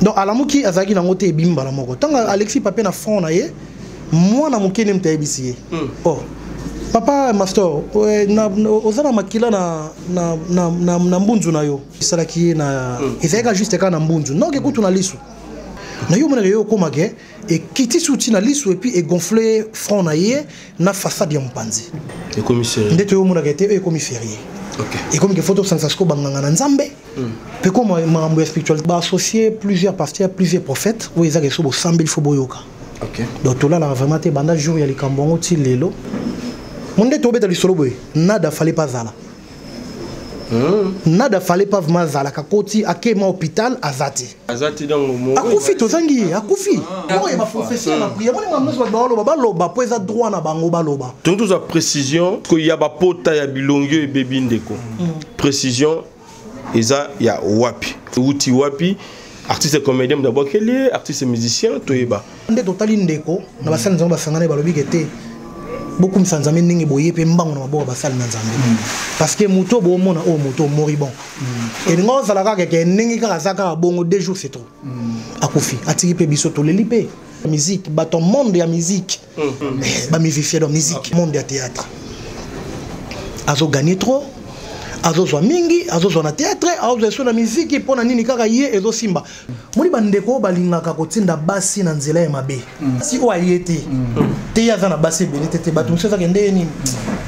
Donc alamuki, azalaki nango te, ebimi mbala moko. Ntango alexi papier na front na ye, mwana moke nde moto ayebisi ye: "Oh papa master, oza na makila na mbunzu na yo." Esalaki ye na ezalaki juste kaka na mbunzu, noke kutu na lisu na yo, omonaka ye okomake ekiti suti na lisu et puis egonfle front na ye na façade ya mopanzi. Ekomi sérieux. Nde toyo omonaka ete oyo ekomi sérieux. Ekomi ke faut tosangisa sikoyo banganga na Nzambe mpe ko makambo ya spiritualité, baassocie plusieurs pasteurs, plusieurs prophètes oyo ezaka eso bosambeli, faut boyoka. Donc tolalaka vraiment te banda jour ya likambo yango ti lelo. Mo nde tobeta lisolo boye, nada fallait pas zala, nada fallait pas vraiment azalaka koti akema hôpital, aza te. Aza te, donc Akufi, tozangi ye, akufi. Oyo baprophétie ya baprière, moni makambo nyonso bato baloba, baloba mpo eza droit na bango baloba. Tongi tozwa précision ya bapota ya bilongi oyo ebebi. Ndeko, précision eza ya wapi, euti wapi? Artiste comédien moto abwakeli ye, artiste musicien, toyeba. Nde totali ndeko na basali Nzambe basangani, balobi ke te, bokumisa Nzambe ndenge boye mpe mbango na maboko basali na Nzambe, parce que moto boomona oyo, moto moribond, elinga ozala kaka ke ndenge kaka aza kaka bongo, 2 jours c'est trop, akufi, atiki mpe biso toleli. Mpe musique, bato monde ya musique, bamusicien, donc musique, monde ya théâtre, azoganye trop, azozwa mingi, azozwa na théâtre, azozwa eso na miziki. Mpo na nini kaka ye ezosimba? Moni bandeko oyo balingaka kotinda basi na nzela ya mabe, si oyo aye te te, ye aza na basi ebele te te. Bato mosusu ezaka ndenge nini,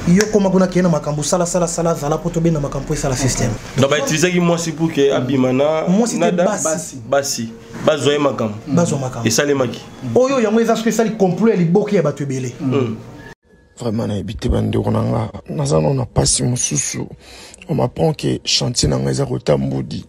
yo koma kuna, keye na makambo, salasala sala, zala mpo tobenda makambo esala système. Donc bautilisaki mwasi pour ke abima na Mwasi te, basi. Basi bazwa ye makambo. Bazwa makambo. Esalemaki. Oyo yango eza soki esali complot ya liboke ya bato ebele. Vraiment nayebi te, bandeko na nga, naza nano na mpasi mosusu. On m'apprend ke chantier na ngai eza kota mbudi,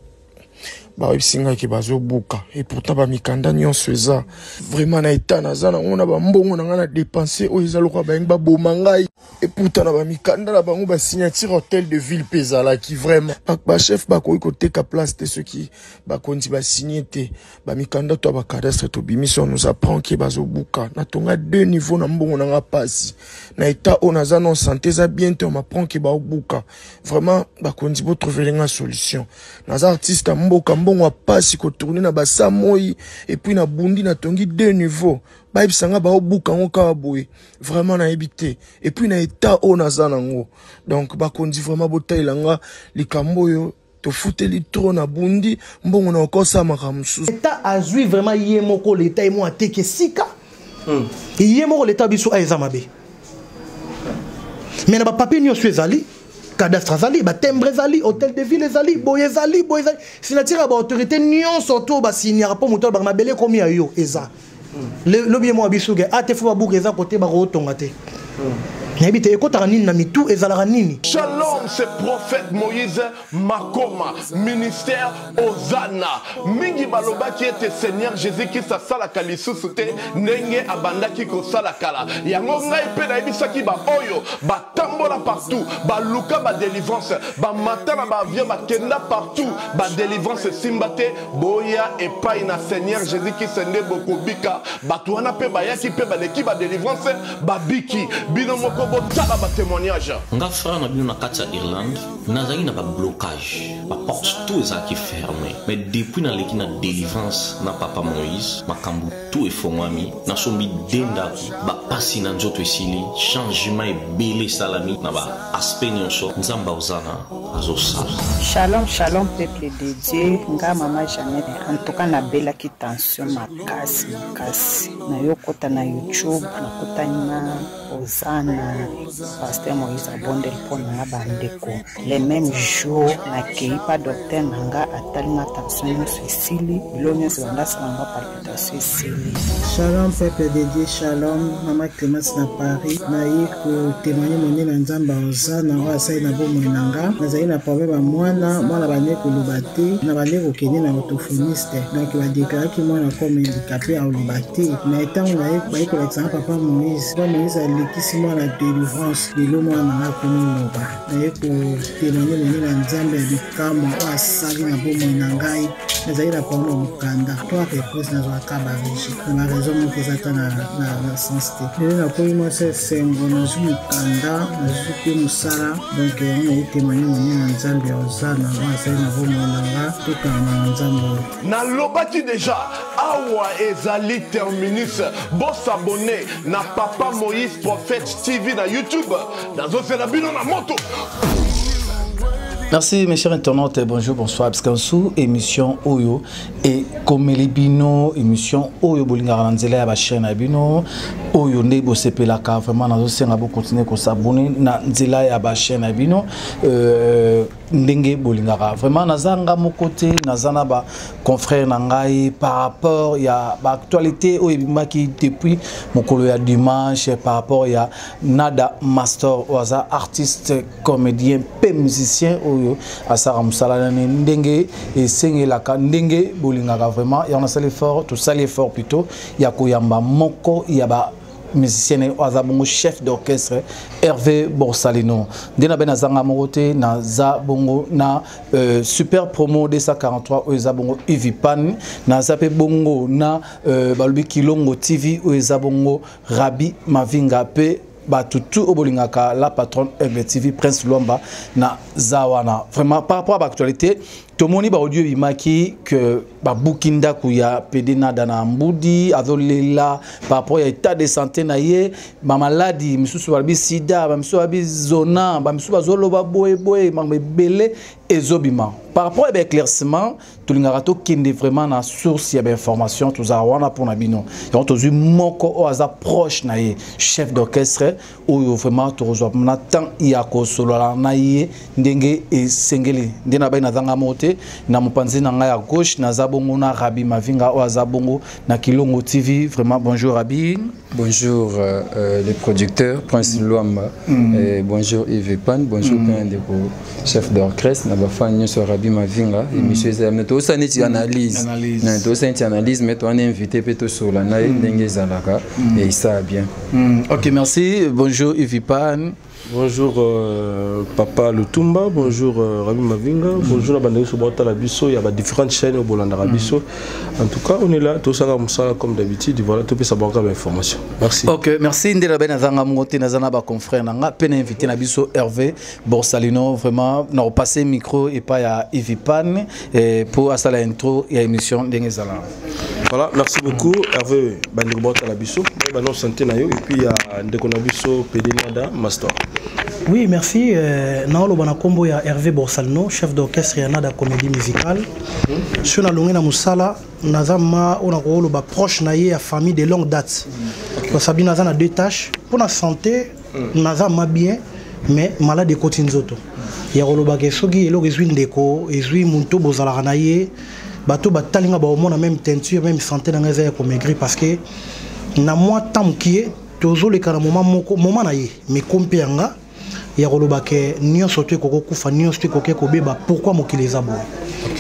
bayebisi ngai ke bazobuka, et pourtant bamikanda nyonso eza. Vraiment na eta naza nango, na bambongo na ngai na dépense oyo, eza lokola bayengi baboma ngai. Et pourtant na bamikanda na bango, basignature hôtel de ville mpe ezalaki. Vraiment bachef bakoki koteka place te soki bakonzi basigne te. Bamikanda to ya bacadastre tobimisi, on nous apprend ke bazobuka. Natonga deux niveau na mbongo na nga, pasi na état oyo naza, non, santé eza bien te. On m'apprend ke baobuka. Vraiment bakonzi, botrouvele nga solution. Naza artiste ya mboka, mbongo ya pasi kotourne na basa moi, et puis nabundi, natongi deux niveau, bayebisa nga baobuka yango kaka boye. Vraiment nayebi te. Et puis na état oyo naza nango, donc bakonzi, vraiment botalela nga likambo oyo. Tofuteli trop, na bundi mbongo na okosamaka mosusu. L'état azwi vraiment ye moko, l'état ye moko ateki esika ye moko. L'état biso a eza mabe, mais na bapapier nyonso ezali, cadastre azali, batimbre ezali, hôtel de ville ezali, boye ezali, boye ezali, signature ya baautorité nyonso to basignaka mpo moto alobaka mabele ekomi ya yo eza. Lobi ye moko biso ke ate faut babuka, eza kote bakotonga te. Nayebi te ekɔtaka nini na mitu, ezalaka nini. Shalom, c'est prophète Moïse Makoma, ministère Hosanna. Mingi balobaki ete Seigneur Jésus-Christ asalaka lisusu te ndenge abandaki kosala kala. Yango ngai mpe nayebisaki ba oyo batambola partout, baluka ba délivrance, bamata na ba avion, bakenda partout, ba délivrance esimba te. Boya epai na Seigneur Jésus-Christ nde bokobika. Bato wana mpe bayaki mpe baleki ba délivrance, babiki. Bino moko botala ba témoignage. Nga frère na bino na kati ya Irlande, nazalaki na bablocage, baporte tout ezalaki fermé, mais depuis naleki na délivrance na papa Moïse, makambo tout efongwami. Nasombi de ndako, bapasi na nzoto esili, changement ebele esalami na baaspect nyonso. Nzambe aozana azosala. Shalom, shalom peuple de Dieu. Nga mama Jeannette, en tout cas nabelaki tension makasi makasi. Nayokota na YouTube, nakutani na Ozana, pasteur Moïse abondeli mpo na nga. Bandeko, le même jour nakei pa docteur na nga, atali nga, tension nyonso esili, bilo nyonso bandasala nga palpitation esili. Shalom peuple de Dieu, shalom mama Clémence na Paris. Naye kotémoigne monene na Nzambe Ozana oyo asali na bomoi na nga. Nazali na problème ya mwana, mwana bande koloba te, na bande kokende na orthophoniste, donc badeklaraki mwana comme handicapé, aloba te. Mais ntango baye kolakisa nga papa Moïse, papa Moïse aleki. Nalekisi mwana délivrance, lelo mwana na nga akomi loba. Naye kotémoigne monene ya Nzambe ya bikamwa oyo asali na bomoi na ngai. Nazali na problème ya mokanda, trois reprises nazwaka barejet na baraison moko eza ata na sens te. Lelo nakomi mwasi esengo, nazwi mokanda, nazwi mpe mosala. Donc yango naye témoigne monene ya Nzambe ya Ozana oyo asali na bomoi na nga. Tokangama na Nzambe oyo. Nalobaki deja awa ezali terminus. Bosabone na Papa Moïse Prophète TV na YouTube. Nazozela bino na moto. Merci mes chers internautes, bonjour, bonsoir. Parce émission oyo et komeli bino émission oyo bolingaka na nzela ya ba chaîne na bino oyo nde bosepelaka vraiment nazosenga bo continuer ko s'abonner na nzela ya ba chaîne na bino ndenge bolingaka. Vraiment naza nga moko te, naza na ba confrère na ngai par rapport ya ba actualité oyo ebimaki depuis mokolo ya dimanche par rapport ya Nada Master oyo aza artiste comédien pe musicien oyo asaka mosala na ye ndenge esengelaka, ndenge bolingaka. Vraiment yango nasali effort, tosali effort plutôt ya koyamba moko ya ba musicien na ye oyo aza bongo chef d'orchestre Hervé Borsalino. Nde na be nazanga moko te, naza bongo na super promo 243 oyo eza bongo Ivipan, naza pe bongo na balobi Kilongo TV oyo eza bongo Rabi Mavinga, pe bato tout oyo bolingaka la patronne Aigle TV Prince Luamba na zawana. Vraiment par rapport à l'actualité, tomoni ba audio ebimaki que babuki ndako ya PD Nada na Mbudi, azolela par rapport ya état de santé na ye, ba maladi misusu balobi sida, ba misusu balobi zona, ba misusu bazoloba boye boye, makambo ebele ezobima. Par rapport ya ba éclaircissement, tolingaka tokende vraiment na source ya ba information, tozala wana mpona bino. Yango tozwi moko oyo aza proche na ye, chef d'orchestre oyo vraiment tokozwa na temps ya kosolola na ye ndenge esengeli. Nde na bai nazanga moko te, na mopanzi na ngai ya gauche naza bongo na Rabi Mavinga oyo aza bongo na Kilongo TV. Vraiment bonjour Rabi. Bonjour les producteurs Prince Luamba, et bonjour Yves Pan, bonjour Ndeko chef d'orchestre na bafan nyonso Rabi Mavinga. Émission ezala mais tosala neti analyse, tosala neti analyse, mais towana invité mpe tosola na ye ndenge ezalaka et ça bien. Ok, merci. Bonjour Yves Pan. Bonjour Papa Lutumba, bonjour Rabi Mavinga, bonjour la bande sur la biso, il y a différentes chaînes au Bolanda Rabiso. En tout cas, on est là, tout ça comme ça comme d'habitude, voilà, tout peut savoir comme information. Merci. Ok, merci Ndela Ben Azanga Mongote Nazana ba confrère nanga peine invité na biso Hervé Borsalino, vraiment na repasser micro et pas ya Yves Pan pour asala intro ya émission ndenge zala. Voilà, merci beaucoup Hervé Bandeko Bota la biso, ba non santé na yo et puis ya ndeko na biso PD Nada Master. Oui, merci. Naolo bana kombo ya Hervé Borsalino, chef d'orchestre ya Nada Comédie Musicale. Sur na longue na musala, naza ma ona ko ba proche na ye ya famille de longue date. Okay. Sabina naza na deux tâches pour la santé, naza ma bien mais malade ekoti nzoto. Ya koloba ke soki eloko ezwi ndeko, ezwi muntu bozalaka na ye, bato batalinga ba omona même teinture, même santé na ngai eza ya komaigrir parce que na mwa temps mokie tozoleka na moment moko, moment na ye, mais kompe yanga ya koloba ke nyonso to ekoki kokufa, nyonso to ekoki kobeba, pourquoi mokili eza boye?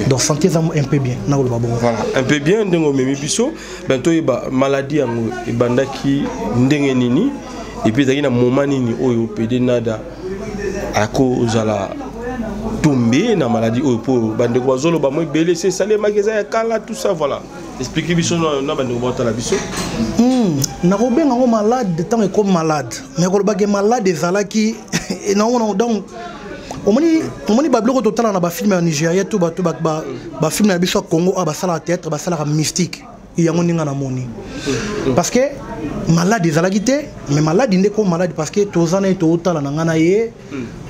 Donc santé eza un peu bien, na koloba bongo. Voilà, un peu bien ndenge omemi biso, ben toyeba maladie yango ebandaki ndenge nini et puis ezalaki na moment nini oyo PD Nada akozala tombé na maladie oyo po bandeko bazoloba mo ebele se esalemaki eza ya kala, tout ça, voilà. Expliquez biso na bandeko baotala biso. Nakobenga yango malade ntango ekomi malade, mais kolobaki malade ezalaki naomona. Donc omoni babiloko totala na bafilme ya Nigeria to bato bafilme na biso ya Congo oyo basalaka théâtre, basalaka mystique, yango ndenge namoni parce que malade ezalaki te, mais malade nde ko malade parce que toza na ye, tootala na ngai na ye,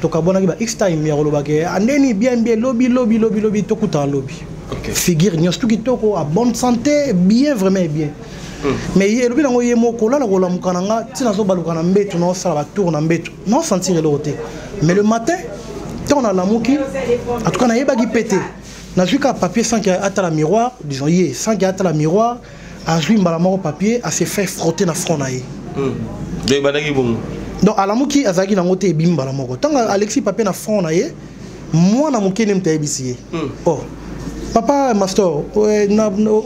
tokabwanaki ba x time ya kolobaki andeni bien bien, lobi lobi lobi lobi tokutana lobi. Figure nyonso tu kitoko, a bonne santé, bien, vraiment bien. Mais ye elobi nango ye moko olala kolamuka na nga ntina azobaluka na mbeto, naosala batour na mbeto, naosentir eloko te. Mais le matin ntango nalamuki, en tout cas nayebaki mpe te, nazwi kaka papier sans que atala miroir, disons ye sans que atala miroir, azwi mbala moko papier, ase fait frotter na front na ye. Donc ebandaki bongo. Donc alamuki azalaki nango te, ebimi mbala moko ntango alexi papier na front na ye, mwana moke nde moto ayebisi ye: "Oh papa master,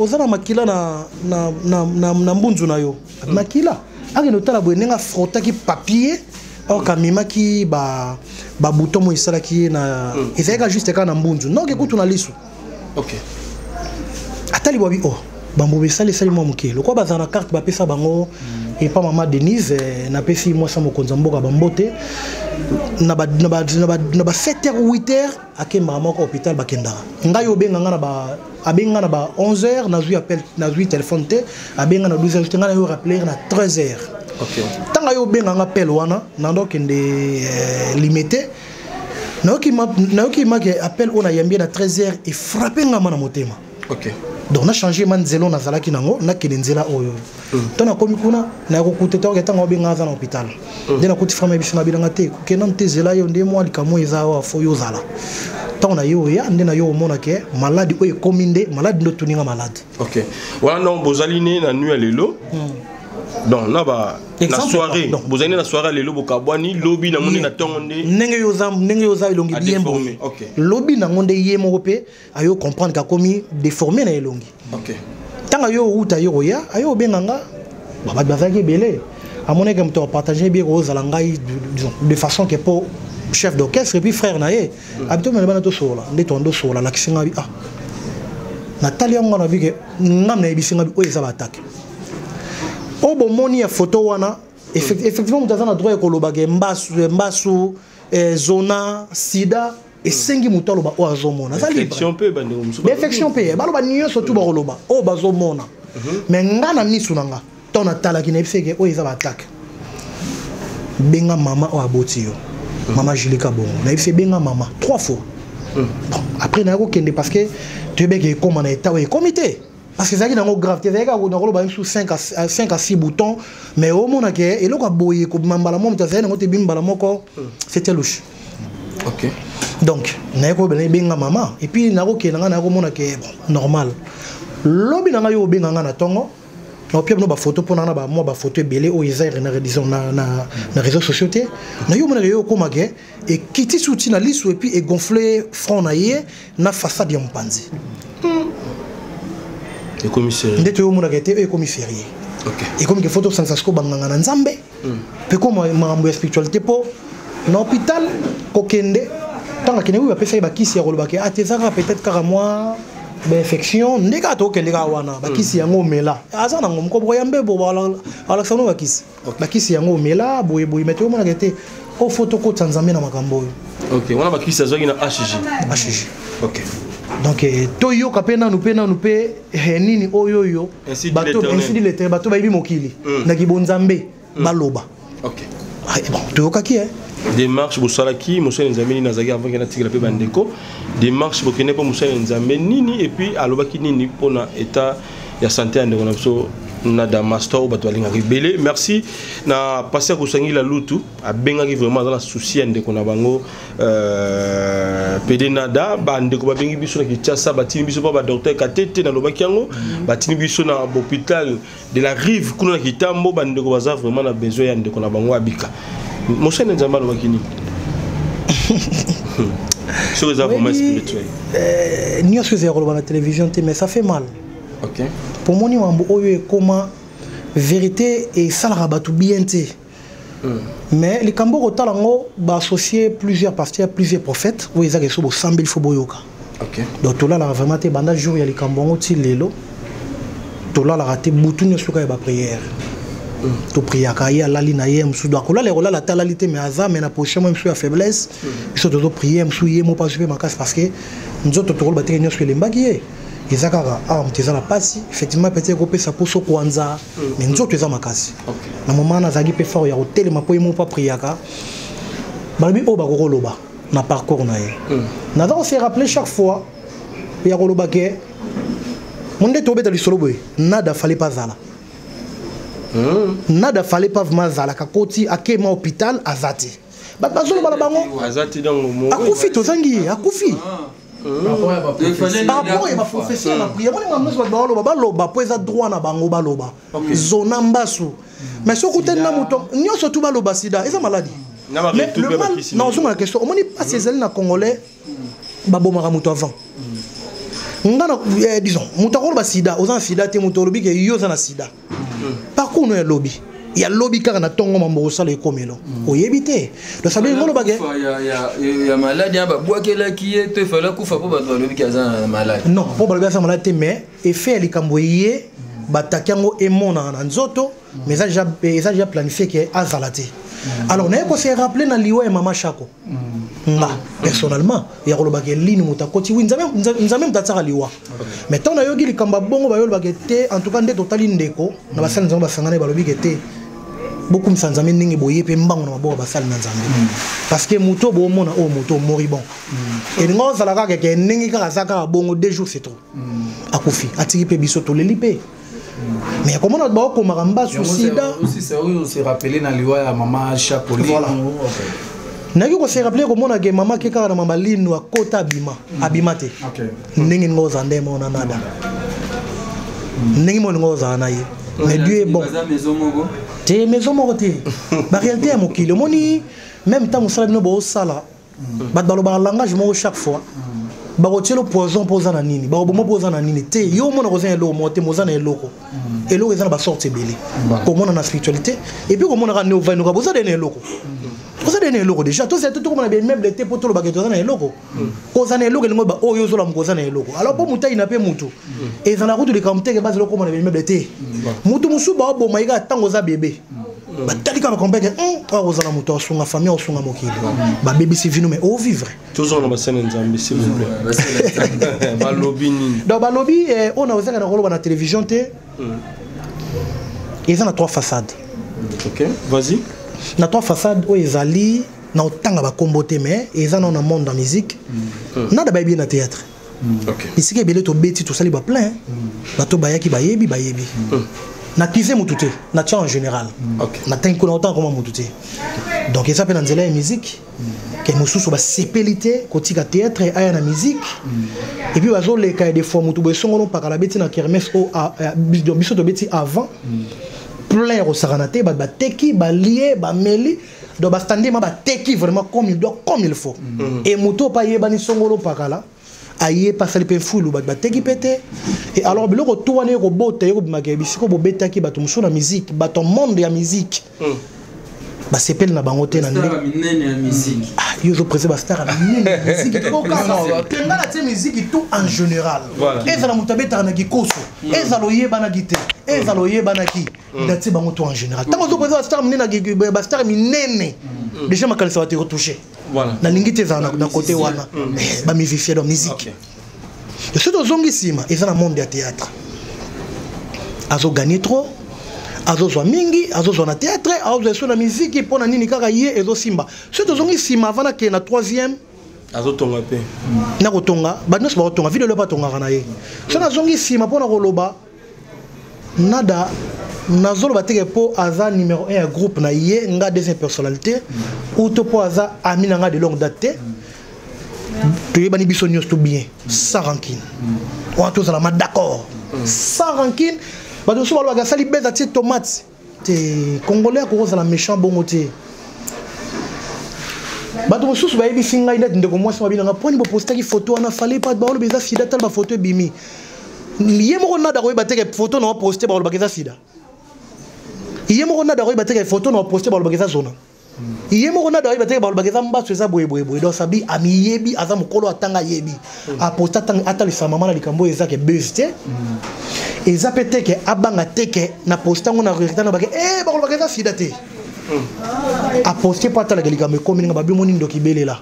oza na makila na mbunzu na yo." Makila Akende otala boye ndenge afrotaki papier or kamemaki ba ba bouton mo esalaki ye na ezalaki kaka juste kaka na mbunzu noki kutu na lisu. Atali bwabi, oh, bambobe esali esali mwa moke lokola bazala na carte bapesa bango epa mama Denise. Napesi mwasi ya mokonzi ya mboka bambote. Na ba 7 heures, 8 heures akembaka moko hôpital. Bakendaka, ngai obenga nga na ba, abenga na ba 11 heures, nazwi appel, nazwi téléphone te. Abenga na 12 heures te, ngai nayo rappeler na 13 heures. Ntango ayo obenga nga appel wana, nando okende Limete. Nayoki make appel oyo nayambi ye na 13 heures efrappe nga ma na motema. Donc nachange ma nzela oyo nazalaki nango, nakende nzela oyo. To nakomi kuna, nakokuta te ntango abenga aza na hôpital. Nde nakuti frama biso na bilanga te, kokenda te, zela yo nde mwa likambo eza awa, fo yo ozala. Ntango na yo oya nde na yo omona ke maladi oyo ekomi nde maladi nde otuninga malade. Ok, wana donc bozali ne na nuit ya lelo, donc na ba na Exemple, soirée. Donc. Bozali ne na soirée ya lelo, bokabwani lobi nango nde na ntongo nde Ndenge yo oza, ndenge yo oza elongi bien Adéformé, boye. Lobi nango nde ye moko mpe ayo comprendre kakomi déformé na elongi. Ntango ayo outa, ayo koya, ayo obenga nga, bato bazalaki ebele. Amonaki moto apartage bien kozala ngai, disons, de façon ke po chef d'orchestre et puis frère na ye abi tomela bana tosolola nde tondo solola. Alakisi ngai, ah, natali yango wana bike ngam nayebisi ngai oyo eza baattaque oyo bomoni ya photo wana. Effectivement, moto aza na droit ya kolobaka mbasu, mbasu, zona sida esengi moto aloba oyo azomona, aza libre. Infection mpe, bandeko mosusu. Bainfection mpe baloba nyonso tu, bakoloba oyo bazomona. Mais nga na misu na nga, ntango natalaki, nayebi seke oyo eza baattaque. Benga mama oyo aboti yo, mama Julika Bongo. Nayebi se benga mama trois fois. Bon, après naya kokende parce que toyebeki ekóma na état oyo ekómi te, parce que ezalaki nango grave te, ezalaki kaka nakoloba misu 5 à 5 à 6 boutons. Mais omona ke eloko ya boye kobima mbala moko, moto azali nango te, ebimi mbala moko, c'était louche. Donc naye koyeba ebenga mama et puis nakokende nga, naye komona ke bon, normal. Lobi na ngai oyo obenga nga na ntongo, naopia bino bafoto mpo na bamwa bafoto ebele oyo eza na, disons, na réseaux sociaux te. Na yo omonaka yo okóma ke ekiti suti na liso et puis egonfle front na ye na façade ya mopanzi. Ekomi sérieux. Nde toyo omonaka ete oyo ekomi sérieux. Ekomi ke fo tosangisa sikoyo banganga na Nzambe mpe ko makambo ya spiritualité mpo na hôpital kokende. Ntango akende, oyo bapesaki bakisi ya koloba ke ate eza kaka peut-être kaka mwa bainfection nde kaka tokokende kaka wana. Bakisi yango omela, aza nango mokoboko ya mbebo, alakisa no bakisi, bakisi yango omela boye boye. Mais toyomonaka ete oyo fo tokotisa Nzambe na makambo oyo. Ok, wana bakisi azwaki na HG. HG. Donc toyoka mpe nanu mpe nanu mpe nini oyo oyo Ainsi dit bato l'Éternel. Ainsi dit l'Éternel. Bato bayebi mokili na kibonzambe baloba. Ah, bon, toyokaki e. Démarche bosalaki, mosali ya Nzambe nini azalaki avant ke natikela mpe bandeko? Démarche bokende mpo mosali ya Nzambe nini et puis alobaki nini mpona état ya santé ya ndeko na biso na Damastor oyo bato balingaka ebele? Merci na pasteur Kosangila Lutu, abengaki vraiment, aza na souci ya ndeko na bango pede Nada. Bandeko babengi biso na Kinshasa, batini biso mpo badocteur Katete, nalobaki yango, batini biso na hôpital de la Rive kuna na Kitambo. Bandeko baza vraiment na besoin ya ndeko na bango abika. Mosali na Nzambe alobaki nini soki eza vraiment spirituel? Nyonso eza ya koloba na télévision te, mais ça fait mal. Pomoni mambo oyo ekoma vérité esalaka bato bien te. Mais likambo kotala yango, baassocie plusieurs pasteurs, plusieurs prophètes oyo ezaka eso bosambeli, fo boyoka. Donc tolalaka vraiment te banda jour ya likambo yango ti lelo, tolalaka te, butu nyonso kaka ya baprière. Topriaka, ye alali na ye, mosusu akolala, ekolala ata alali te, mais aza mais na position mo mosusu ya faiblesse. Biso tozoprie, mosusu ye mo mpasi mpe makasi, parce que nzoto tokoloba teke nyonso elembaki ye, eza kaka awa moto eza na mpasi. Effectivement, peut-être ekopesa poso kwanza, mais nzoto eza makasi. Na moment wana azalaki mpe fort ya kotelema mpo ye mo mpo apriaka. Balobi oyo bakokoloba na parcours na ye, naza kose rappeler chaque fois ya koloba ke mo nde tobeta lisolo boye, Nada fallait pas zala, Nada fallait pas vraiment azalaka koti akema hôpital, aza te. Bato bazoloba na bango. Aza te, donc Akufi, tozangi ye, akufi. Par rapport ya baprophétie ya baprière, moni makambo nyonso bato baloba, baloba mpo eza droit na bango baloba zona mbasu. Mais soki okutani na moto nyonso tu baloba sida eza maladi. Na ba Mais retour le mpe mal bakisi. Na ozonga na question, omoni mpasi ezali na Congolais, babomaka moto avant nga na disons moto akoloba sida, oza na sida te. Moto olobi ke yo oza na sida, parcours no elobi. Ya lobi kaka na ntongo mambo kosala ekomelo. Oyebi te. Donc ça veut dire ngolo bake. Ya maladi ya babwakelaki ye to efali akufa mpo bato balobiki aza na maladi? Non, mpo balobi aza maladi te, mais effet ya likambo ye bataki yango emonana na nzoto, mais eza déjà planifié ke azala te. Alors naye ko se rappeler na liwa ya mama Shako. Nga personnellement ya kolobaka elini moto akoti, wi, Nzambe moto atiaka liwa, mais ntango nayoki likambo ya bongo, bayolobaka te. En tout cas nde totali ndeko na basali Nzambe basangana, balobi ke te, bokumisa Nzambe ndenge boye mpe mbango na maboko ya basali na Nzambe, parce que moto boomona oyo, moto moribond, elinga ozala kaka ke ndenge kaka aza kaka bongo, 2 jours c'est trop, akufi, atiki mpe biso toleli mpe. Mais komona baokomaka mbasu, sida. Aussi c'est oyo se rappeler na liwa ya mama Chapoli. Voilà. Nayaki kose rappeler, komona ke mama ke kaka na mama lino akota, abima, abima te. Ndenge ninga ozala nde mona nada, ndenge mo ninga ozala na ye, mais Dieu est bon. Baza maison moko? Te, maison moko te. Baréalité ya mokili, omoni, même ntango osala bino boosala, bato balobaka langage moko chaque fois, bakotiela poison mpo oza na nini, bakoboma mpo oza na nini te. Yo omona koza na eloko moko te, moza na eloko. Eloko eza na basorte ebele, komona na spiritualité et puis komona kaka nde ovandaka, boza de na eloko, oza de na eloko déjà. Tozala te, tokomona baimmeuble te mpo tolobaka toza na eloko. Koza na eloko elingo oyo ozolamuka oza na eloko. Alors mpo motu ayina mpe motu ezala kutu likambo teke bazala okoma na baimmeuble te. Motu mosusu baoboma ye kaka ntango oza bebe, batali kaka bakomprendre oyo kozala moto asunga famille, asunga mokili, babebisi vino, mais ovivre. Tozonga na basali Nzambe, s'il vous plaît. Balobi nini? Donc balobi oyo na ozaka na koloba na télévision te, eza na trois façades. Ok, vas-y. Na trois façades oyo ezali na otanga bakombo te, mais eza nao na monde ya musique, nada bayebi ye na théâtre. Bisika ebele tobeti, tosali baplein, bato bayaki, bayebi, bayebi. Nakize motu te, natia en général. Natangi kuna otanga koma motu te. Donc eza mpe na nzela ya musique ke mosusu basepeli te kotika théâtre aya na musique. Et puis bazoleka ya des fois motu boye songolo mpakala beti na kermesse oyo biso tobeti avant, plein ya kosakana te. Bato bateki, balie, bameli, donc bastande ma bateki vraiment comme il doit, comme il faut. Et motu oyo mpe ayebani songolo mpakala aye mpe asali mpe mfulu, bato bateki mpe te. Et alors biloko tu wana ekobota, ekobimaka bisika bobetaki, bato mosusu na musique, bato monde ya musique basepeli na bango te na ndenge minene ya musique. Ah, yo ozoprese bastar ya minene ya musique te. Nga na tie musique tout en général. Ezala moto abetaka na kikoso, ezala oyebanaki te, ezala oyebanaki, natie bango tout en général. Ntango ozoprese bastar minene, bastar minene déjà makanisa bato ekotouche. Nalingi te ezala na côté wana bamusicien, donc musique. Soki tozongi nsima, eza na monde ya théâtre, azoganye trop, azozwa mingi, azozwa na théâtre, azozwa eso na musique. Mpo na nini kaka ye ezosimba? Soki tozongi nsima, avant nakende na troisième, Azotonga mpe. Na kotonga, bato nyonso bakotonga video mpe atongaka na ye. So nazongi nsima mpo na koloba nada, nazoloba teke mpo aza numéro 1 ya groupe na ye, nga deuxième personnalité, ou to mpo aza ami na nga de longue date te. Toyebani biso nyonso to bien, sans rancune. Wana tozala ma d'accord, sans rancune. Bato mosusu balobaka asali bese, atie tomate te. Congolais akokozala méchant bongo te. Bato mosusu bayebisi ngai neti ndeko mwasi mabinanga mponi bopostaki photo wana, fale pa baoloba eza sida. Tala bafoto ebimi, ye moko nada koyeba teke photo na oposte balobaka eza sida. Ye moko nada koyeba teke photo na oposte balobaka eza zona. Ye moko nada koyeba teke balobaka eza mbaso, eza boye boye boye. Donc sabi amiyebi, aza mokolo, atanga, ayebi, aposte atalisa mama na likambo oyo eza ke buse te, eza mpe teke abanga teke na poste yango na résultat na bake e bakolobaka eza sida te. Aposte mpo atalaka likambo ekomi ninga babi omoni ndoki belela.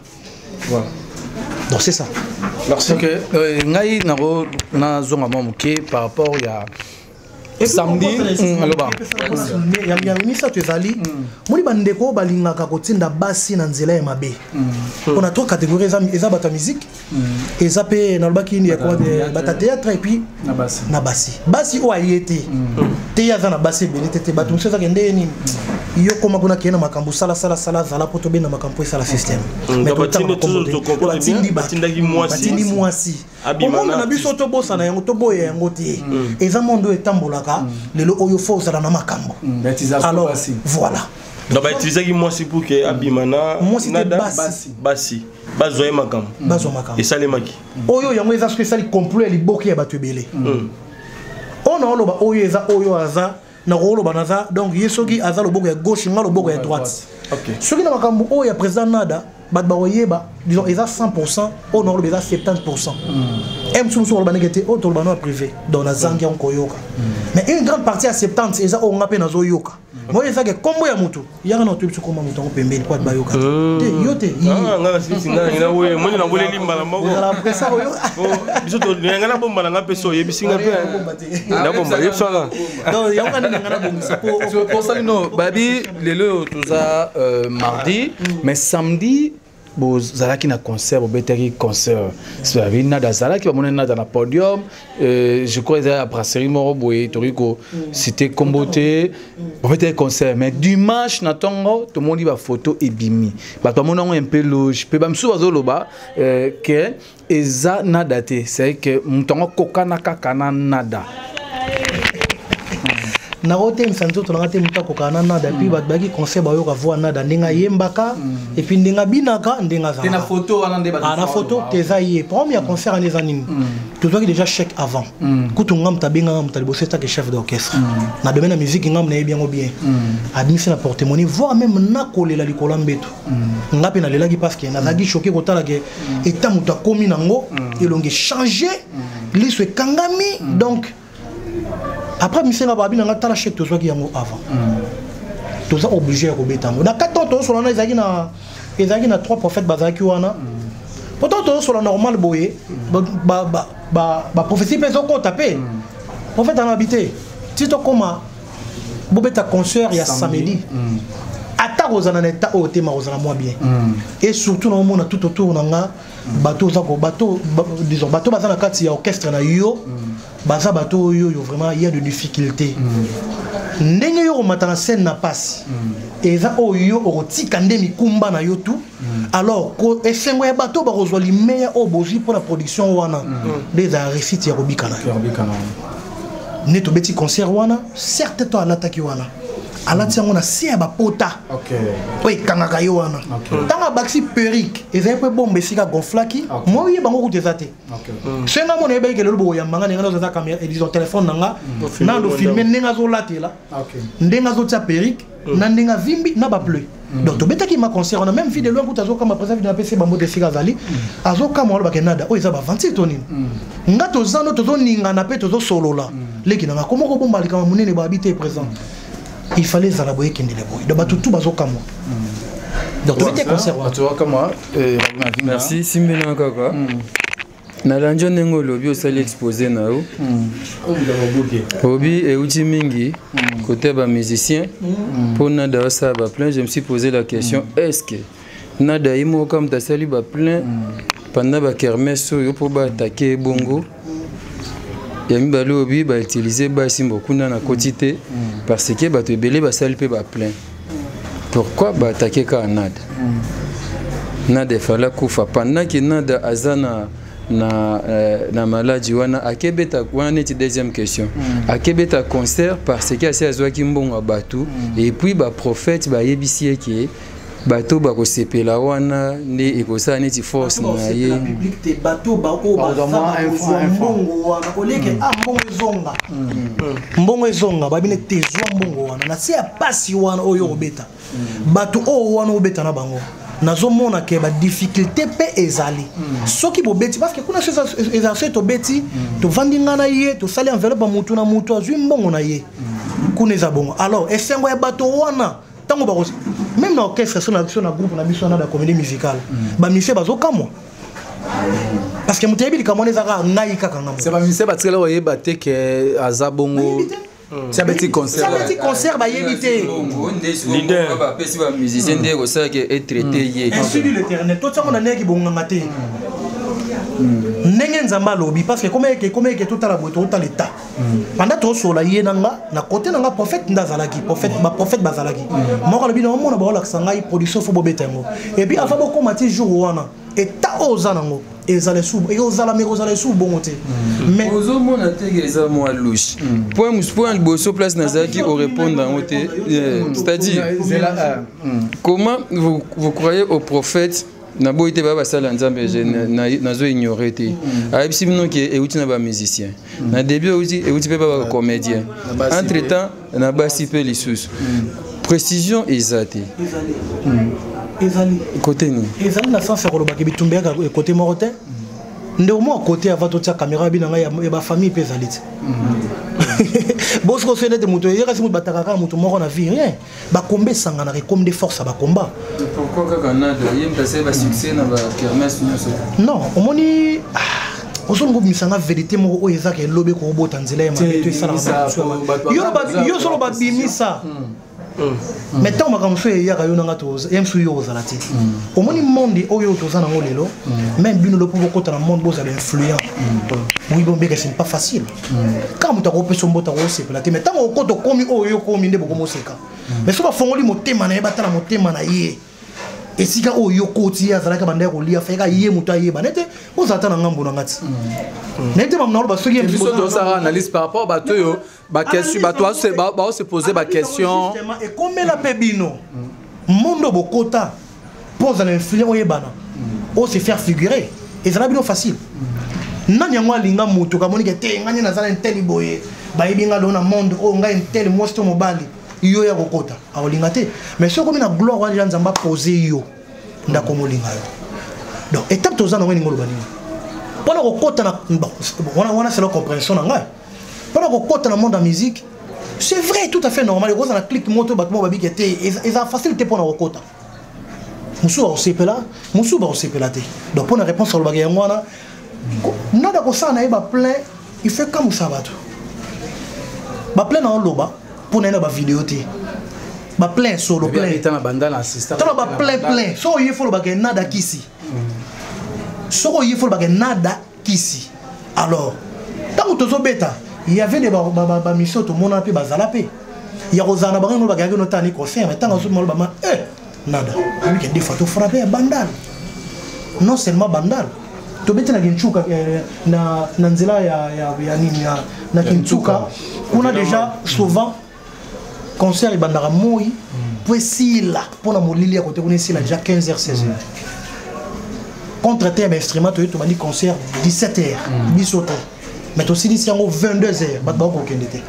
Donc c'est ça. Merci. Ok, ngai nako nazonga mwa moke par rapport ya samedi, aloba. Ya misato ezali moni bandeko oyo balingaka kotinda basi na nzela ya mabe. Mpona trois catégorie, eza bato ya musique, eza mpe nalobaki nini, bato ya théâtre, et puis na basi. Na basi, basi oyo aye te te, ye aza na basi ebele te te. Bato mosusu ezaka nde nini, yo koma kuna, keye na makambo, sala sala sala, zala mpo tobenda makambo mpo esala système. Mais Donc, totanga batindi makambo te. toujours tocomprendre Batindi bien, bato. batindaki mwasi. Batindi mwasi. Abima Omonde na na biso tobosana yango, toboya yango te. Eza monde oyo etambolaka lelo oyo, fo ozala na makambo. Baptisation. Alors Basi. voilà. Donc bautilisaki mwasi pour ke abima na Mwasi te, nada? Basi. Basi bazwa ye makambo. Bazwa makambo. Esalemaki. Oyo yango eza soki esali complot ya liboki ya bato ebele oyo na oloba, oyo eza oyo aza Nakoloba naza donc ye soki aza loboko ya gauche, nga loboko ya droite. Soki na makambo oyo ya président Nada, bato bakoyeba, disons eza 100, oyo nakoloba eza 70. E mosusu mosusu koloba ndenge te, oyo toloba no ya privé, donc nazangi yango koyoka. Mais une grande partie ya 70 eza oyo nga mpe nazoyoka. Moi ezake kombo ya motu yaka na otoyebi so kombo ya motu yango pembeni po ati bayoka te, yo te. Moni nabuleli mbala moko. Ozala presa oyo. Biso nga nabomba na nga mpe so oyebisi nga mpe nabomba, yebisaka. Donc yango nga nde na nga nabongisa po Posali no babi lelo oyo toza mardi, mais samedi bozalaki na concert, bobetaki concert. Babi Nada azalaki, bamoni Nada na podium, je crois eza ya brasserie moko boye, tokoki kociter nkombo te. Bobetaki concert, mais dimanche na ntongo tomoni bafoto ebimi, bato bamoni yango un peu louche, mpe bamisusu bazoloba ke eza Nada te, c'est que moto yango akokana kaka na Nada. Nakotemisa nzoto nanga te, moto akokana na Nada. Puis bato bayaki concert, bayoka voix Nada ndenge ayembaka et puis ndenge abinaka, ndenge te na photo wana nde. Ah, na photo te, eza ye. Problème ya concert wana eza nini? Tozwaki déjà chèque avant. Kutu nga moto abengaka moto ya liboso etake chef d'orchestre na domaine ya musique, nga nayebi yango bien. Abimisi na porte-monnaie, voire même nakolela likolo ya mbeto. Nga mpe nalelaki parce que nazalaki choqué kotala ke eta moto akomi nango, elongi change, liso ekangami. Donc après misenga babi nanga tala chèque tozwaki yango avant, toza obligé ya kobeta yango. Na kati ntango tozosola wana, ezalaki na trois prophètes bazalaki wana. Pourtant tozosola normal boye, baprophétie mpe ezokɔta mpe. Prophète anabi te ti tokóma bobeta concert ya samedi, ata kozala na état oyo te, ma kozala mwa bien. Et surtout naomona tout autour na nga bato oza ko bato disons bato baza na kati ya orchestre na yo, baza bato oyo oyo vraiment il y a de difficultés. Ndenge yo komata na scène na pasi, eza oyo yo okotika nde mikumba na yo tout. Alors esengo ya bato bakozwa limeya oyo bozwi mpo na production wana nde ezala réussite ya kobika na yo. Nde tobeti concert wana, certes to alataki wana, alati yango na se ya bapota oyo ekangaka ye wana. Ntango abakisi perruque, ezali mpo ebomba esika gonflaki. Moi oyeba yango kutu eza te. So nga mona yebaki lelo bokoyamba nga, ndenge nazoza caméra, disons téléphone na nga, nando filme ndenge azolatela, ndenge azotia perruque, na ndenge avimbi na bapleu. Donc tobetaki ma concert wana, même Vie de Loin kuta azokama. Président Vide apesi bango te esika azali, azokama, alobaka Nada oyo eza baventure to nini. Nga toza no tozoningana mpe tozosolola, leki nanga koma kobomba likambo monene babi te. Présent il fallait ezala boye, ekendele boye. Donc bato tu bazokamwa. Donc tobeti concert wana. Bato bakamwa. Merci. Simbena kaka nalandi yo ndenge olobi, osali exposé na yo, obi euti mingi côté bamusicien mpo Nada osala baplein. Je me suis posé la question: est ce que Nada ye moko kaka moto asali baplein pendant bakermesse oyo mpo baattaquer ebongo ya mibale? Obi bautiliser basi mbo kuna na koti te, parce que bato ebele basali mpe baplein. Pourquoi baattaquer kaka Nada? Nada efale akufa pendant que Nada aza na maladi wana, akebeta wana neti deuxième question. Akebeta concert parce que asi azwaki mbongo ya bato et puis baprophète bayebisi ye ke bato bakosepela wana nde ekosala neti force na ye. Public te, bato baoyo baza bakozwa mbongo wana oleke a mbongo ezonga, mbongo ezonga, babine te zwa mbongo wana na se ya pasi wana oyo okobeta. Bato oyo wana obeta na bango, nazomona ke badifficulté mpe ezali soki bobeti, parce que kuna so ezala soki tobeti, tovandi nga na ye, tosali enveloppe ya mutu na mutu azwi mbongo na ye, kuna eza bongo. Alors esengo ya bato wana ntango bako même na orchestre so na biso, na groupe na biso wana na comédie musicale, bamusicien bazokamwa parce que moto ayebi likambo wana eza kaka ngai, kaka nga. C'est bamusicien batikala koyeba te ke aza bongo ti abeti concert. Abeti concert, bayebi te. Leader. Bapesi bamusicien nde ekosalaka etraité ye. Ainsi dit l'Éternel. Totiango na ndenge bonganga te, ndenge Nzambe alobi, parce que koma eke totala boye, totala eta pendant tosola ye na nga na côté na nga. Prophète nde azalaki prophète, baprophète bazalaki. Moko alobi na omona baolakisa ngai production, fo bobeta yango. Et puis avant bokóma ti jour wana, eta oyo oza nango ezala esu, ekozala me ekozala esu bongo te, mais ozomona teke eza mwa louche. Point liboso, place nazalaki orépondre yango te. C'est-à-dire, comment vous croyez au prophète? Naboyi te, baya basala ya Nzambe, nazo ignore te. Ayebisi bino ke euti na bamusicien na début, euti mpe ba bacomédien, entre temps na basi mpe lisusu. Précision eza te. Ezali. Kote nini? Ezali na sens ya kolobaka bitumba yaka ekote moko te. Ndeko moko kote ava totia caméra bi na ngai ya bafamille mpe ezali te. Bosiko so nete moto eyekasi, moto bataka kaka moto moko na vie, rien. Bakomba esanganaka, ekomi nde force ya bakomba. Pourquoi kaka Nada? Ye moto asali basuccès na bakermesse nyonso. Non, omoni, ozolinga obimisanga vérité moko oyo ezaka elobi ekobota nzela ya mabe to esalaka. Yo ozoloba bimisa, mais ntango makambo mosusu eyaka, yo nanga ye mosusu yo ozala te. Omoni monde oyo toza nango lelo, même bino lo mpo bokota na monde, bozala influent, boyi bombeka, ce n'est pas facile. Kaka moto akopesa mboto, akosepela te, mais ntango okota, okomi oyo yo okomi, nde bokomoseka. Mais so bafongoli motema na ye, batala motema na ye, esika oyo yo koti, ye azalaki banda ya kolia, fayeka ye moto ayeba nete ozala ta na ngambo na nga ti naye te. Mamu na oloba soki biso tozosala analyse par rapport bato oyo baquestion, bato baose pose baquestion. Ekomela mpe bino mondo bokota mpo ozala influent, oyebana, ose faire figurer, ezala bino facile. Nani yango alinga moto kamonike te? Ngai nde nazala nteli boye, bayebi nga lelo na monde oyo, ngai nteli mwasi to mobali, yo ya kokota akolinga te. Mais soki okomi na gloire wana, Nzambe apose yo ndako molinga yo. Donc étape toza nango, elingi oloba nini mpona kokota na bon, wana c'est la compréhension na ngai mpona kokota na monde ya musique. C'est vrai, tout à fait normal, ekozala na clique moto, bato moko babike te, eza facile te mpona kokota. Mosusu bakosepela, mosusu bakosepela te. Donc mpona réponse alobaka yango wana, nada kosala na ye baplein, il fait kamusa bato baplein na oloba mpo na ye na bavideo te, baplein solo plein tala baplein plein. Soki oye fo olobaka nada kisi, soki oye fo olobaka nada kisi. Alors ntango tozobeta, il y avait des bamission, tomona mpe bazala mpe ya kozala na bango, ngo bakeyaki notala ni concert. Mais ntango azomona bama e nada abike, des fois tofrappe ya Bandal, non seulement Bandal, tobeti na Kintuka, na nzela ya nini na Kintuka kuna. Déjà souvent concert ebandaka moi po esila mpona molili ya kote kuna, esila déjà 15 h 16 h. Contre te ya bainstrument, toye tobandi concert 17 h biso te, mais tosilisi yango 22 h, bato bakokende te.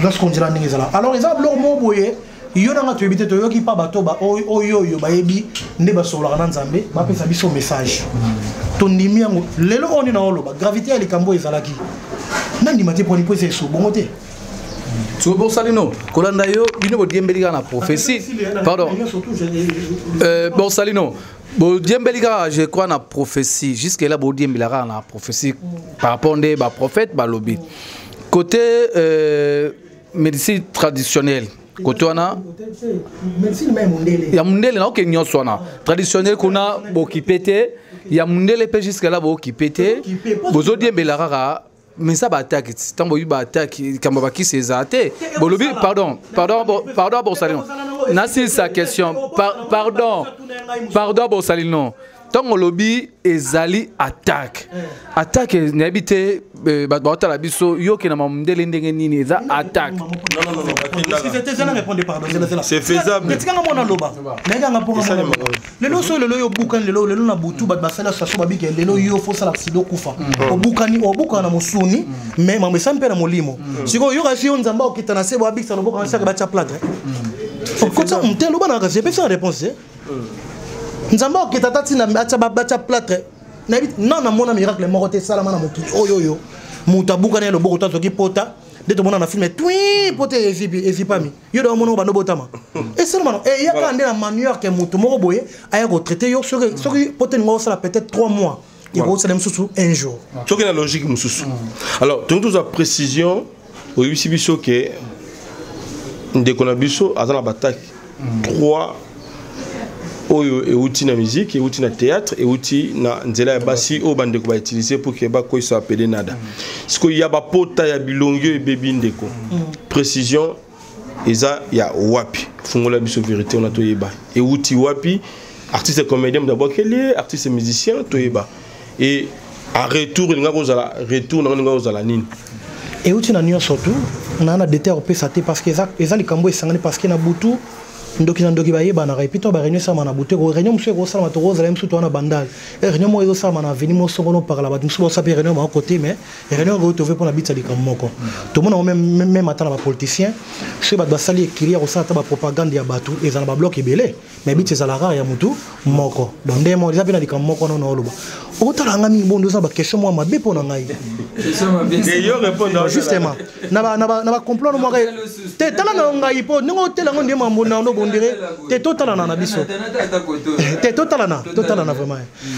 Lorsqu'on dira ndenge ezala, alors eza biloko moko boye, yo nanga toyebi te, toyoki mpa bato oyo oyo bayebi nde basololaka na Nzambe, bapesa biso message, tondimi yango. Lelo oyo nde naoloba gravité ya likambo oyo ezalaki, nandima te mponi mpo eza eso bongo te. So Borsalino, kolanda yo, bino bodiembeli kaka na prophétie, pardon, Borsalino, bodiembeli kaka, je crois, na prophétie jusque là, bodiembela kaka na prophétie par rapport nde baprophète balobi. Côté médecine traditionnelle, côté wana ya mundele, naoke nyonso wana traditionnel kuna bokipe te, ya mundele mpe jusque là bokipe te, bozodiembela kaka. Mais ça baattaque, ntango boyebi baattaque, likambo bakisi eza te. Bolobi, pardon, pardon, pardon Borsalino, nasilisa question. Pardon, pardon Borsalino, ntango olobi ezali attaque, attaque nayebi te, bato baotala biso, yoke na mamundele ndenge nini eza attaque? C'est faisable. Tikanga mwana loba, nayekanga mponga lelo so lelo yo obukani lelo, lelo na butu bato basali association, babike lelo yo fosala accident, okufa, obukani, obukana na mosuni, mais mambo esali mpe na molimo. Sikoyo yoka si yo Nzambe okita na se, boabikisa loboko na saka, batya plâtre, okotisa te, loba na kasi epesa réponse. Nzambe okita ata ntina batya plâtre, nayebi non, namona miracle moko te esalama na mokili oyo, oyo moto abukani ya loboko to azoki pota nde tomona na film twi pota ezipami. Yo da omona bando botama esalama no eyaka nde na manière ke moto moko boye aya kotraite yo. Soki pota elingo osala peut-être 3 mois, ekosala mosusu un jour. Soki na logique mosusu, alors tongi tozwa précision. Oyebisi biso ke ndeko na biso aza na baattaque 3 oyo euti na musique, euti na théâtre, euti na nzela ya basi oyo bandeko bautilize pour ke bakwesa apele nada. Sikoyo ya bapota ya bilongi oyo ebebi, ndeko, précision eza ya wapi? Fungola biso vérité wana, toyeba euti wapi. Artiste comédien moto abwakeli, artiste musicien, toyeba. Et en retour elinga kozala, retour nango elinga kozala nini? Euti na nyonso tu naa na détail kopesa te, parce que eza likambo esangani, parce que na butu Ndoki na ndoki bayebanaka. Et puis to baréunion esalama na butu, réunion mosusu ekosalama, tokozala mosusu towana bandal, réunion moko ezosalama na avenue mosongono pakala, bato mosusu baosala mpe réunion bango côté, mais réunion oyo tove mpona bitisa likambo moko. Tomona yango même ata na bapoliticien, soki bato basali ekili ya kosala ata bapropagande ya bato, eza na babloc ebele, mais biti ezala rare ya motu moko. Donc nde mo eza mpe na likambo moko wana naoloba, otala nga mingi bondo, oza baquestion mwa mabe mpo na ngai. Justement, na bacomplot no mwaka te, tala na ngai mpo ndenge otela yango nde mambo na no bondire te, totalana na biso te, totalana vraiment.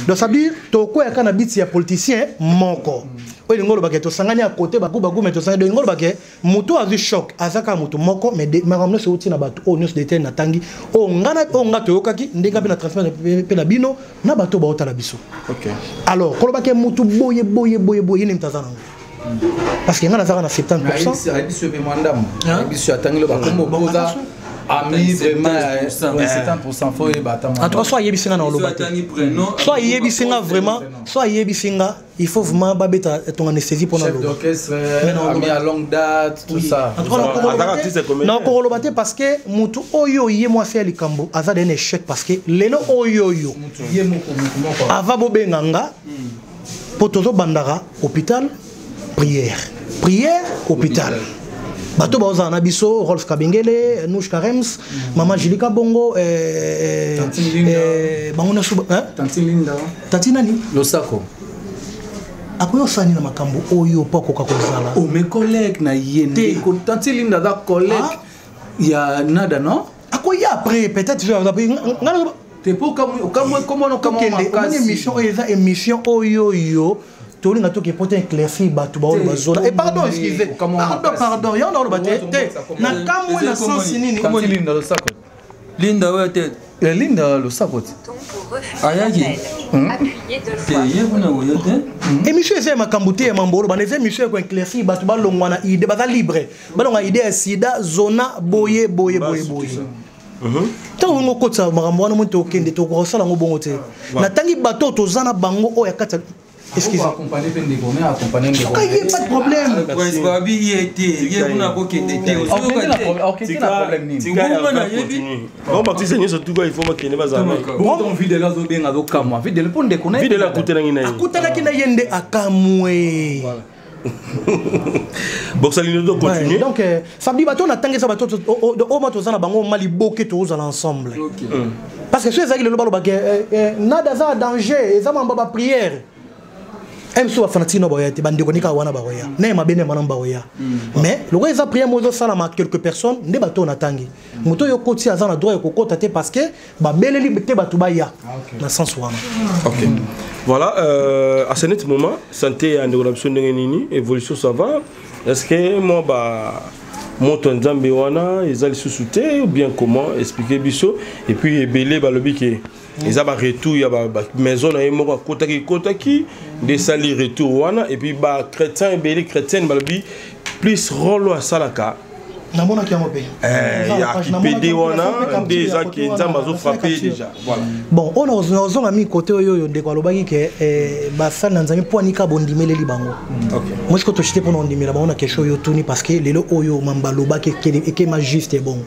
Donc ça veut dire tokweyaka na biti ya politicien moko oyo elingi olobake tosangani ya kote bagu bagu, mais tosangani. Donc elingi olobake moto azwi choc aza kaka moto moko, mais makambo nyonso euti na bato oyo nyonso dete natangi, oyo nga na oyo nga toyokaki ndenge mpe na transmettre mpe na bino na bato oyo baotala biso. Alors kolobake motu boye boye boye boye, ye nde moto aza nango, parce que nga nazaka na 70. Ayebisi yo mpe mwa ndambo, ayebisi yo, atangeli bakombo boza ami vraiment 70%, faut oyeba ata. En tout cas, so ayebisi nga na oloba te, so ayebisi nga vraiment, so ayebisi nga, il faut vraiment babeta ton anesthésie mpona. Chef d'orchestre, ami à longue date, tout ça. Nakokoloba te, parce que motu oyo ye mwasi ya likambo aza de un échec, parce que lelo oyo oyo ye moko, motu moko. Avant bobenga nga mpo tozobandaka hôpital, prière, prière, hôpital, bato baozala na biso, Rolf Kabengele, Nouch Karems, mama Julika Bongo, Tantine Linda. Bango nyonso hein? Tantine Linda. Tati nani? Losako. Akoki osala nini na makambo oyo mpo akoka kozala? Oh, mes collègues na ye ndeko Tantine Linda aza collègue ya Nada, non? Akoya après peut-être nga. Te, mpo okamwe komona, okamwa. Tokende omoni émission oyo eza émission oyo oyo tolinga toke po te éclaircir bato baoyo bazona. Et pardon, excusez, pardon, pardon, yango naoloba te te, na kamwe na sens nini? Tantine Linda Losako. Linda oyo te? Linda Losako te. Ayaki te, ye kuna koya te. Émission eza ya makambo te ya mambo oloba na, eza émission ya koéclaircir bato balongwa na idée, baza libre, balongwa idée ya sida zona boye boye boye boye. Ntango bongo okotisa makambo wana, moni tokende tokosala yango bongo te. Natangi bato oyo toza na bango oyo ya kati ya, excuse. Accompagner mpe ndeko, mais accompagner ndeko. Soki ye, pas de problème. Prince Babi, ye te, ye kuna kokende te. Okende na problème nini? Bongo nayebi. Bon, baartiste nyonso tuka, il faut bakende bazala. Bongo videle azobenga, azokamwa videle mpo ndeko na ye. Videle akutanaki na ye. Akutanaki na ye nde akamwe. Boxalino to continue. Ouais, donc samedi bato na ntango eza bato oyo ma toza na bango ma liboke, tozala ensemble, parce que so ezalaki lelo balobaka Nada aza danger, eza mamba baprière mso bafanatike no baoya te, bandeko nika wana baoya na ye mabe nde mana baoya. Mais lokola eza prière moko ezosalama quelques personnes nde bato oyo natangi, moto oyo okoti aza na droit ya kokota te, parce que babeleli te bato baya na sens wana. Ok, voilà, à ce net moment, santé ya ndeko na biso ndenge nini? Évolution, ça va? Est ce que moi ba moto ya Nzambe wana eza lisusu te ou bien comment? Expliquer biso. Et puis ebele balobi ke eza baretour ya maison na ye moko akotaki ekotaki nde esali retour wana. Et puis bachrétien ebele, chrétienne, balobi plus rôle oyo asalaka. Namonaki yango mpe. Ya kipede wana nde eza ke Nzambe azofrappe déjà, voilà. Bon, oyo nazonga mingi kote oyo oyo ndeko alobaki ke basali na Nzambe mpo anika bondimeleli bango. Moi sikoyo toshite mpona ondimela bango na question oyo otuni, parce que lelo oyo mamba alobaki ekema juste bongo.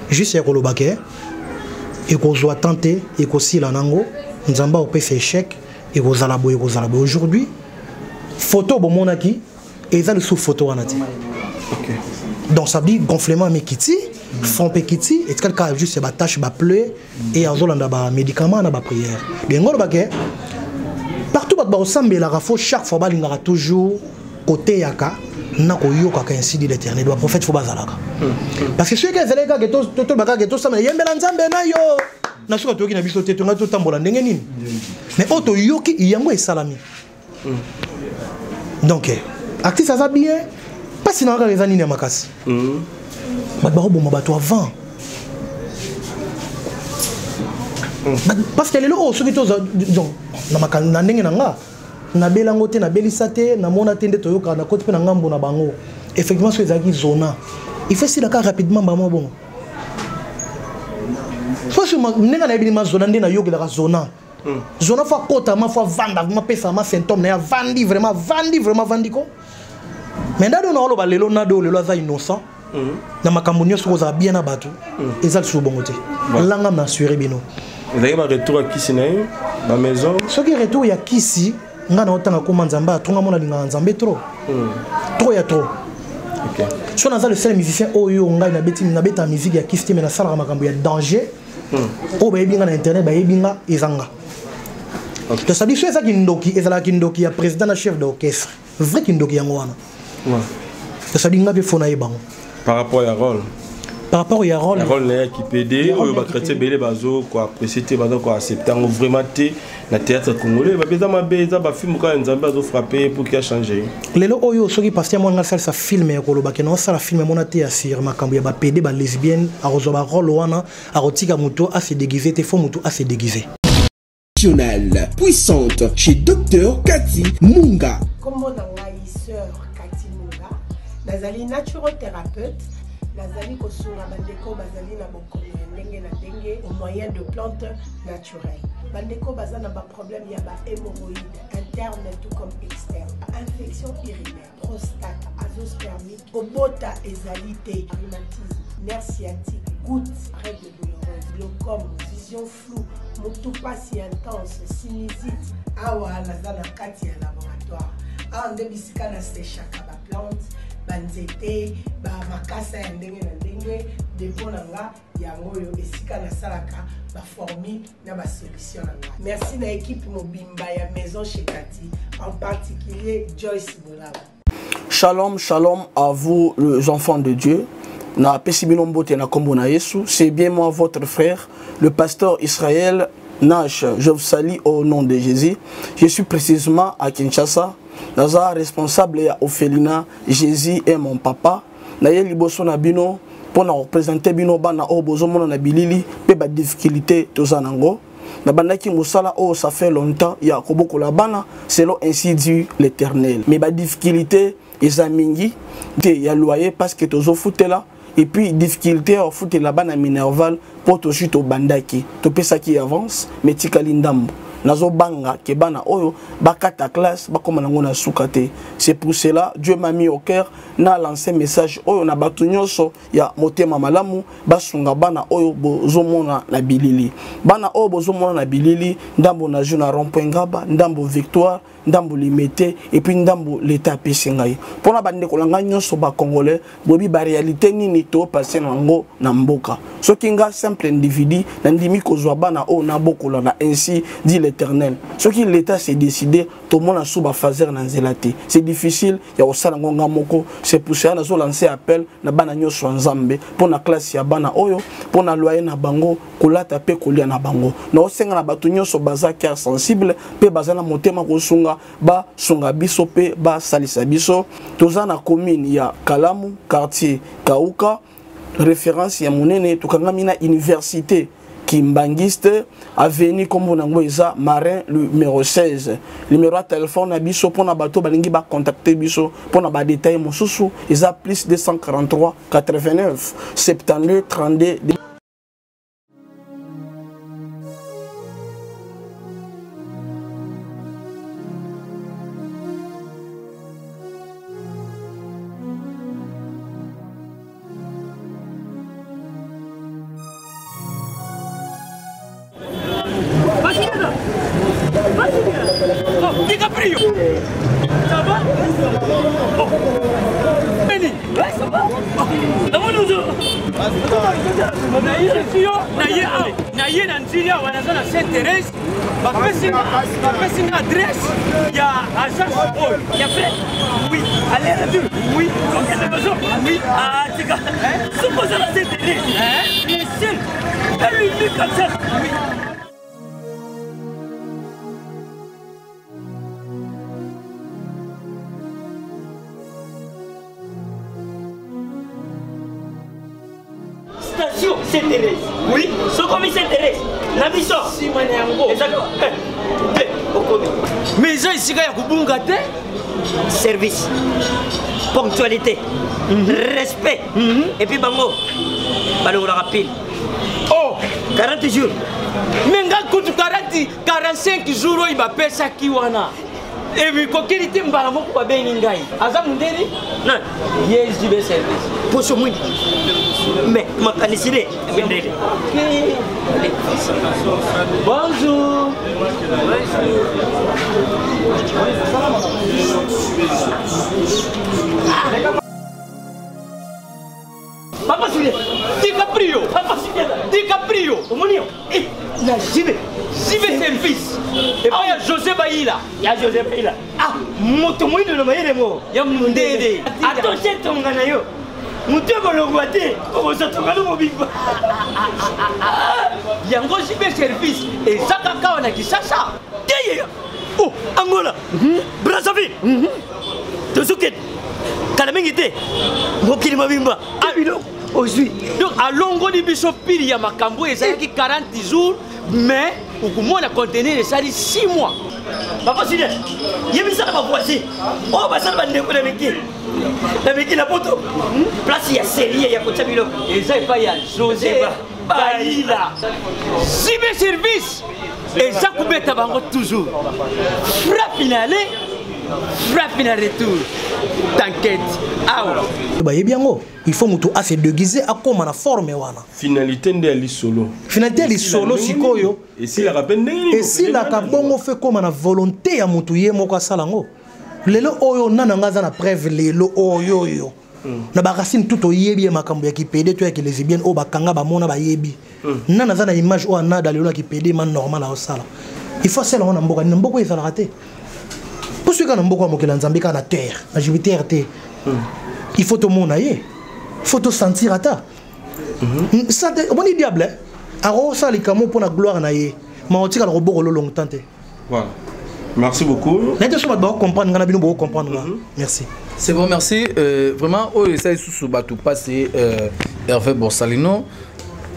Juste ya koloba ke ekozwa temps te, ekosila nango, Nzambe akopesa échec, ekozala boye, ekozala boye. Aujourd'hui photo bomonaki eza lisusu photo wana te. Donc ça veut dire gonflement mikiti, front mpe kiti, etikali kaka juste batache, baplaies, et azolanda bamédicament na baprière. Donc ngo olobake partout bato bakosambelaka, faut chaque fois balingaka toujours koteyaka na koyokaka ainsi dit l'Éternel. Baprophète faut bazalaka, parce que soki ezalaki kaka tolobaka kaka tosambela, yembela Nzambe na yo, na soki toyoki na biso te, tongai totambola ndenge nini? Mais oyo toyoki yango esalami. Donc artiste aza bien, mpasi na kaka eza nini ya makasi, bato bakoboma bato avant, parce que lelo oyo soki toza donc na ndenge na nga nabelango te, nabelisa te, namona te nde toyokaka na koti mpe na ngambo na bango. Effectivement, soki ezalaki zona, il faut esilaka rapidement bango bongo. Soki ndenge nayebi ma zona, nde nayokelaka zona, zona faut akota ma, faut avanda, mapesa ma symptôme na ye, avandi vraiment, avandi vraiment, avandi ko. Mais ndado na oloba lelo, nado lelo aza innocent. Na makambo nyonso kozala bien na bato, eza lisusu bongo te. Langa na assuré bino. Ezalaki baretour ya kisi na ye, bamaison. Soki retour ya kisi, nga na otanga koma Nzambe atonga mona lingaka Nzambe trop. Trop ya trop. So naza le seul musicien oyo ngai nabeti, nabeta musique ya kisi te, mais nasalaka makambo ya danger. Oyo bayebi nga na internet, bayebi nga, eza nga. Donc ça dit, so eza kindoki, ezalaka kindoki ya président na chef d'orchestre. Vrai kindoki yango wana. Donc ça dit, nga mpe fo nayeba yango. Par rapport ya rôle. Par rapport ya rôle. Ya rôle na ye kipede oyo bachrétien ebele bazo koapprécie te, bazo koaccepte yango vraiment te na théâtre congolais. Babi eza mabe, eza bafilme kaka Nzambe azofrappe pour ki achange. Lelo oyo soki pasteur mwana asalisa filme ya koloba ke naosala filme mona te ya sur makambo ya bapede, balesbienne, akozwa barole wana, akotika moto ase déguise te, fo moto ase déguise. Nationale, puissante chez Dr Cathy Munga. Kombo na ngai sœur Cathy Munga, nazali naturothérapeute, nazali kosunga bandeko bazali na bokono ya ndenge na ndenge au moyen de plantes naturelles. Bandeko baza na ba problème ya ba hémorroïdes interne tout comme externe, infection urinaire, prostate, azoospermie, kobota ezali te, rhumatisme, nerf sciatique, goutte, règle douloureuse, glaucome, vision floue, motu pasi intense, sinusite. Awa naza na kati ya laboratoire, awa nde bisika nasechaka baplante, banzete, bamakasa ya ndenge na ndenge. Depo na nga yango oyo, esika nasalaka baformule na basolution na nga. Merci na équipe mobimba ya Maison chez Kati, en particulier Joyce Bolaba. Shalom, shalom à vous les enfants de Dieu. Na pesi bino mbote na kombo na Yesu. C'est bien moi votre frère, le pasteur Israël Nash. Je vous salue au nom de Jésus. Je suis précisément à Kinshasa. Naza responsable ya orphelinat Jésus est mon papa. Naye liboso na bino pour na représenter bino bana oyo bozomona na bilili pe ba difficulté toza nango. Nabandaki mosala oyo ça fait longtemps ya kobokola bana selon ainsi dit l'Éternel. Mais ba difficulté eza mingi te ya loyer parce que tozofutela, et puis difficulté ya kofutela bana minerval po tozwi, tobandaki, topesaki avance mais tikali ndambo. Nazobanga ke bana oyo bakata classe, bakóma nango na suka te. C'est pour cela Dieu m'a mis au cœur na lancé message oyo na bato nyonso ya motema malamu basunga bana oyo bozomona na bilili. Bana oyo bozomona na bilili, ndambo nazwi na rond-point Ngaba, ndambo Victoire, ndambo Limete, et puis ndambo l'État apesi ngai. Mpona bandeko na ngai nyonso bacongolais, boyebi baréalité nini topase nango na mboka. Soki nga simple individu nandimi kozwa bana oyo nabokola na ainsi dit l'Éternel, soki l'État s'est décidé, tomona su bafaser na nzela te, c'est difficile ya kosala yango nga moko. C'est pour cela nazolancer appel na bana nyonso ya Nzambe mpo na classe ya bana oyo, mpo na loyer na bango, kolata mpe kolia na bango. Naosenga na bato nyonso baza cœur sensible mpe baza na motema kosunga, basunga biso mpe basalisa biso. Toza na commune ya Kalamu, quartier Kauka, référence ya monene. Tokangami na université Kimbangiste, avenue kombo nango eza Marin numéro 16. Numéro ya téléphone na biso mpona bato balingi bacontacte biso mpona badetail mosusu eza plus 243 89 72 32. DiCaprio. Ça va? Oh. Benny. Ouais, ça va? Naye na nzili awa, naza na Saint Thérèse, bapesi nga adresse ya agence oyo ya vrai. Oui, aller retour, oui, kokende maison, oui. Atika soki oza na Saint Thérèse, le seul et l'unique agence, oui. Station Saint-Thérèse. Oui, sokomi Saint-Thérèse. Na biso. Sima na yango. Ezaka te okomi. Mais eza esika ya kobunga te. Service, ponctualité, respect. Et puis bango balongolaka pile. Oh, 40 jours. Mais nga kutu 40 45 jours oyo bapesaki wana. Emikokeli te mbala moko babengi ngai. Aza mundeli? Nani? Ye JB service. Poso mwindu. Mais makanisi ne mindele. Bonjour. Papa Julien, DiCaprio, Papa Julien, DiCaprio, omoni yo eh, na JB, JB service. Epai ya José Bayila. Ya José Bayila. Ah, moto moyindo na mayele mo ya mundele. Atoshe tonga na yo. Moto ekolongwa te, okozwa tonga no mobimba. Yango JB service eza kaka awa na Kinshasa. Te ye. Oh, Angola. Brazzaville. Tozokende. Kala mingi te. Mokili mobimba. Ah, biloko ozwi. Donc alongoli biso pili ya makambo ezalaki 40 jours mais okomona conteneur esali 6 mois. Papa Julien, yebisaka ba voisin oyo basala bandeko na miki na miki na poto place ya serie ya kotya biloko eza epai ya José Bayila. Zibe service eza kobeta bango toujours frappe na aller frappe na retour t'inquiète awa bayebi yango il faut moto ase déguiser akóma na forme wana finalité nde ya lisolo finalité ya lisolo sikoyo esilaka mpe ndenge nini esilaka bongo fe kóma na volonté ya moto ye moko asala yango lelo oyo nana nga aza na preuve lelo oyo oyo na baracine tout oyebi ye makambo ya kipede to ya kilesibienne oyo bakanga bamona bayebi nana aza na image oyo anada lelo na kipede ma normal aosala il faut asala yango na mboka nini na mboka oyo ezalaka te mpo soki kaka na mboka ya mokili ya nzambe kaka na terre na jupiter te il faut tomona ye il faut tosentir ata omoni diable akosala likambo mpo na gloire na ye ma otikala kobokolo longtemps te. Voilà. Merci beaucoup. Naye te so bato bakocomprendre nga na bino bokocomprendre nga. Merci. C'est bon, merci. Vraiment, oyo esali susu bato pasi Hervé Borsalino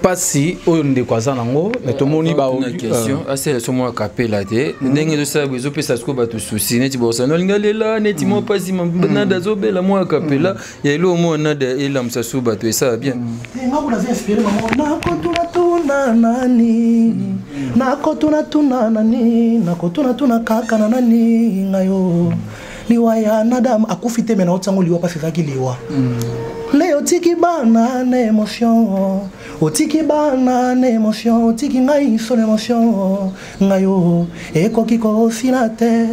pasi oyo ndeko aza nango mais tomoni ba question asala so mwa kapela te ndenge ezosala boye ezopesa sikoyo bato susi neti Borsalino alinga lela neti mwa pasi nada azobela mwa kapela ya eloko mwa nada elamusa su bato esala bien. Nga kuna naza inspiré mama nakotunatuna nani nakotunatuna nani nakotunatuna kaka na nani ngai liwa ya nada akufi te me naotiango liwa mpasi ezalaki liwa le otiki bana na émotion otiki bana na émotion otiki ngai solo émotion ngai o ekoki kosila te.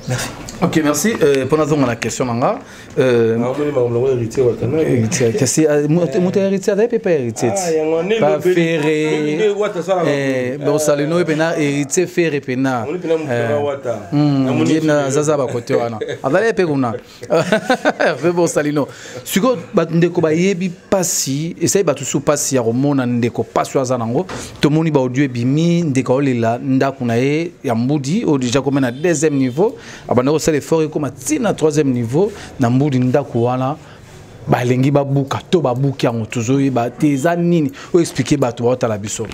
Merci. Ok, merci. Pour nazonga na question nanga. Kasi moto ya héritier azali mpe pa héritier ti. Pa Ferre. Borsalino oyo pena héritier Ferre pena. Ye na zaza ba côté wana. Azali mpe kuna. Hervé Borsalino. Sikoyo ndeko bayebi pasi, esali bato su pasi ya komona ndeko pasi oyo aza nango. Tomoni ba audio ebimi, ndeko aolela ndako na ye ya mbudi oyo déjà koma na deuxième niveau, abanda kosala effort ekoma ti na troisième niveau na mbudi ndako wana balingi babuka to babuki yango tozoyeba te eza nini oyo explique bato baotala biso.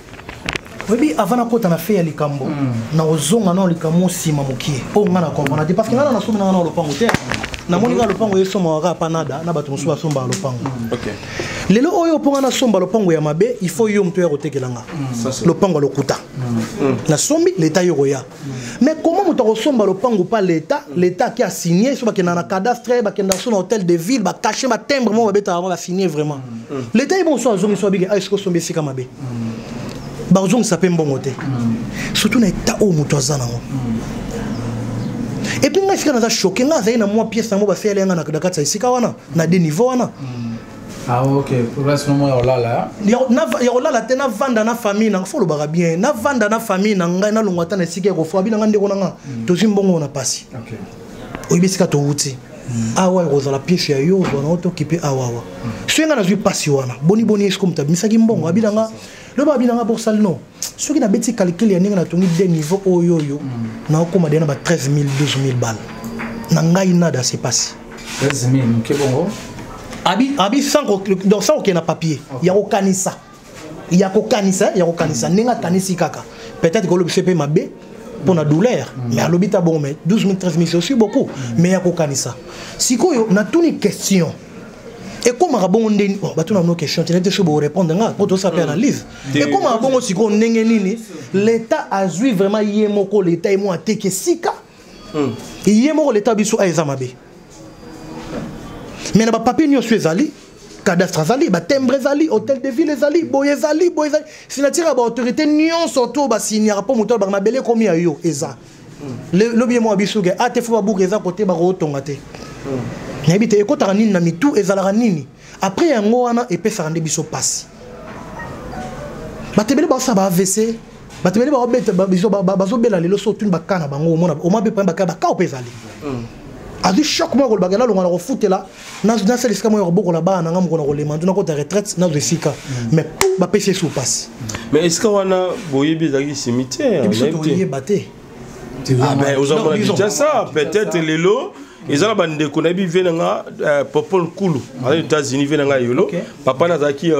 Oyebi avant nakota na fe ya likambo na kozonga na likambo nsima mokie oyo nga na comprendre te parce que nga na nasombi nanga na lopango te namoni nga lopango esombaka kaka panada na bato mosusu basombaka lopango. Lelo oyo mpo nga nasomba lopango ya mabe il faut yo moto ya kotekela nga lopango ya lokuta nasombi leta yo koya. Mais comment moto akosomba lopango pa leta leta aki asigne so bakenda na cadastre bakenda so na hôtel de ville bacache batimbre mo babetaka yango basigne vraiment leta ye bonso azongi so abike esiko osombi esika mabe bazongisa mpe mbongo te surtout na état oyo moto aza nango. Et puis ngai esika naza choqué ngai azali na mwa pièce yango baseyeli yanga na kati ya esika wana na de niveau wana. Ah ok, place no ya olala. Ya kolala te navanda na famille na fo olobaka bien navanda na famille na ngai nalongwa ata na esika ya kofoa bina ngai ndeko na nga tozwi mbongo na pasi oyebi esika towuti awa ekozala pièce ya yo ozwa nango tokipe awa awa soki ngai nazwi pasi wana boni boni esiko moto abimisaki mbongo abina nga loba abina nga Borsalino soki nabeti calcul ya ndenge natongi de niveau oyo oyo naokóma deya na ba 13 000 12 000 balles na ngai nada se pasi 13 000 moke bongo. Abi abi sans donc sans kokende na papier ya kokanisa ya kokanisa ya kokanisa ndenge akanisi kaka peut-être kolobisa mpe mabe pour la douleur mais alobi ta bon mais 12 000 13 000 c'est aussi beaucoup mais ya kokanisa sikoyo natuni question ekomaka bongo ndeni oh, batuna no question te nete so borépondre nga po tosala mpe analyse ekomaka bongo sikoyo ndenge nini l'état azwi vraiment ye moko l'état ye mo ateki esika Ye moko leta biso a eza mabe. Mais na bapapier nyonso ezali, cadastre azali, batimbre ezali, hôtel de ville ezali, boye ezali, boye ezali, signature ya baautorité nyonso to basignaka mpo moto alobaka mabele ekomi ya yo eza. Lobi ye moko biso ke ate fo babuka eza kote bakotonga te. Nayebi te ekotaka nini na mitu, ezalaka nini après yango wana epesaka nde biso pasi. Bato ebele baosala ba AVC, bato ebele baobeta biso bazobela lelo. So otuni baka na bango, omona omwa mpe baka bakao mpe ezali. Azwi choc moko, kolobaka nalonga na kofutela, nasala esika moko ya kobokola bana na nga, moko na kolema ndu nakota retraite, nazwa esika, mais bapesi esu pasi. Mais esika wana boyebi ezalaki cimetière? Biso toyeba te. Ah ben, ozomona Kinshasa peut-être lelo eza na bandeko. Nayebi ve na nga Popol Nkulu aza États-Unis, ve na nga yolo papa nazalaki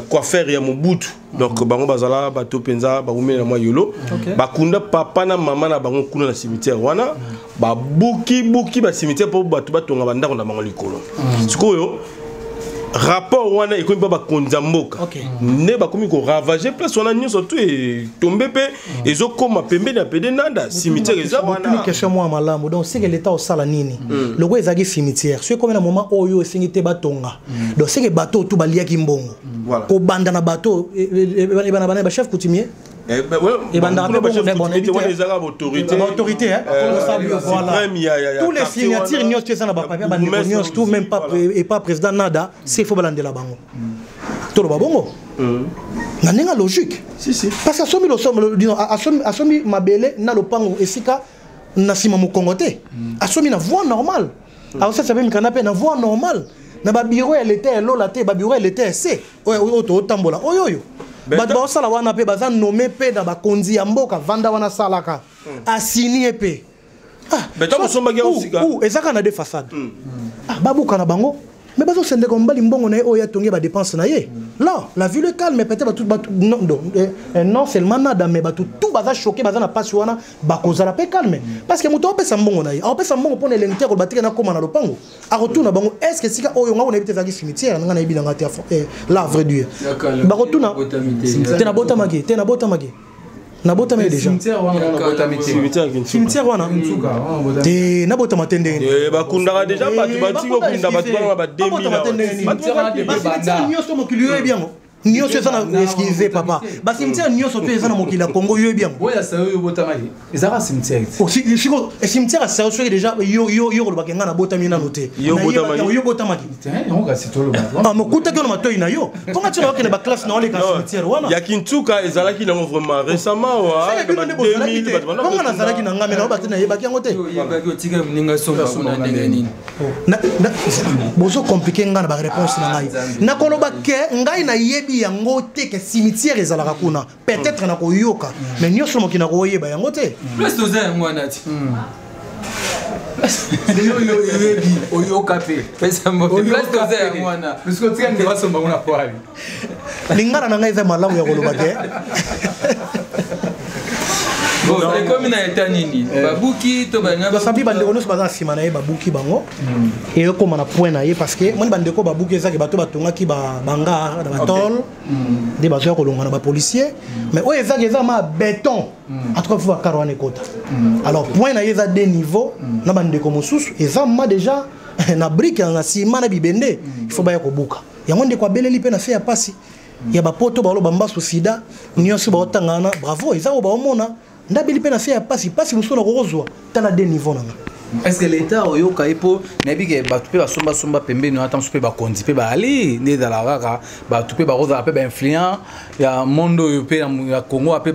coiffeur ya Mobutu. Donc bango bazala bato mpenza baumeli na mwa yolo. Bakunda papa na mama na bango kuna na cimetière wana. Babukibuki bacimetière mpo bato batonga bandako na bango likolo. Sikoyo rapport wana ekomi mpa bakonzi ya mboka nde bakomi koravage place wana nyonso tu etombe mpe ezokóma pembeni ya pede nanda cimetière eza wana. Question mwa malamu. Donc seke leta osala nini? Loko ezalaki cimetière, soki ekomi na moment oyo esengi te batonga, donc seke bato tu baliaki mbongo kobanda na bato ebana bana bachef coutumier ebandaka baautorité, tous les signatures nyonso eza na bapapier, bandeko nyonso tout, même pas et pas président nada se faut balandela bango. Toloba bongo na ndenge logique, parce que asombi losomo, disons asombi mabele na lopango esika na nsima mokongo te, asombi na voie normale, akosalisa mpe mikanda mpe na voie normale, na babiro ya leta ya lola te, babiro ya leta ya se oyo tootambola oyo oyo bato baosala wana mpe baza nommé mpe na bakonzi ya mboka. Vanda wana asalaka asinie mpe eza kaka na deux façades. Babuka na bango, mais bazosendeka mobali mbongo na ye oyo atongi badépense na ye. Là la ville est calme, peut-être bato bato non, non, non seulement nada, mais bato tout baza choqué, baza na pasi wana, bakozala mpe calme, parce que moto aopesa mbongo na ye, aopesa mbongo mpona elengi te. Akoloba teke nakóma na lopango, akotuna bango: est ce que esika oyo nga nayebi te ezalaki cimetière? Nga nayebi nanga te. La vrai dire, bakotuna te. Nabotamaki te, nabotamaki, nabotami déjà cimetière wana te, nabotama te. Ndenge bakundaka déjà bato, batiki kokunda bato wana ba 2000 nyonso mokili oyebi yango nyonso eza na, excuse papa, bacimetière nyonso to eza na mokili ya Congo, yoyebi yango. Ezaka cimetière. Siko cimetière ya sayo, soki déjà yo kolobaka nga nabotami nano te, yo botamaki, mokutaki yo na matoi na yo mponga ntina okende baclasse na oleka cimetière wana. Ya Kintuka ezalaki nango vraiment récemment wa. Mponga nazalaki na ngame na bate, nayebaki yango te. Bozo compliqué nga na baréponse na ngai. Nakoloba ke ngai nayebi yango te ke cimetière ezalaka kuna. Peut-être nakoyoka, mais nyonso mokili nakoyeba yango te. Place toza yango wana ti oyebi, oyoka mpe pesa mbote, place toza yango wana. Lingala na ngai eza malamu ya koloba te. Bon, ekomi na eta nini? Babuki to balinga? Basambi bandeko nyonso baza na nsima na ye, babuki bango, eyokóma na point na ye, parce que moni bandeko babuki ezaki bato batongaki banga na batole nde bazoya kolonga na bapolicier. Mais oyo ezaki eza ma béton, en tout cas faut bakar wana ekota. Alors point na ye eza deux niveau na bandeko mosusu eza ma déjà na brique na nsima na bibende, il faut baya kobuka yango. Ndeko abeleli mpe na se ya pasi ya bapoto, baloba mbasu sida nyonso baotanga wana, bravo, eza oyo baomona ndabeli mpe na se ya pasi, pasi mosusu na kokozwa. Tala deux niveau na nga. Est ce que l'état oyoka ye? Mpo nayebi ke bato mpe basombasomba pembeni wana, ntango mpe bakonzi mpe baali nde ezalaka kaka bato mpe bakozala mpe bainfluent ya monde oyo mpe ya Congo mpe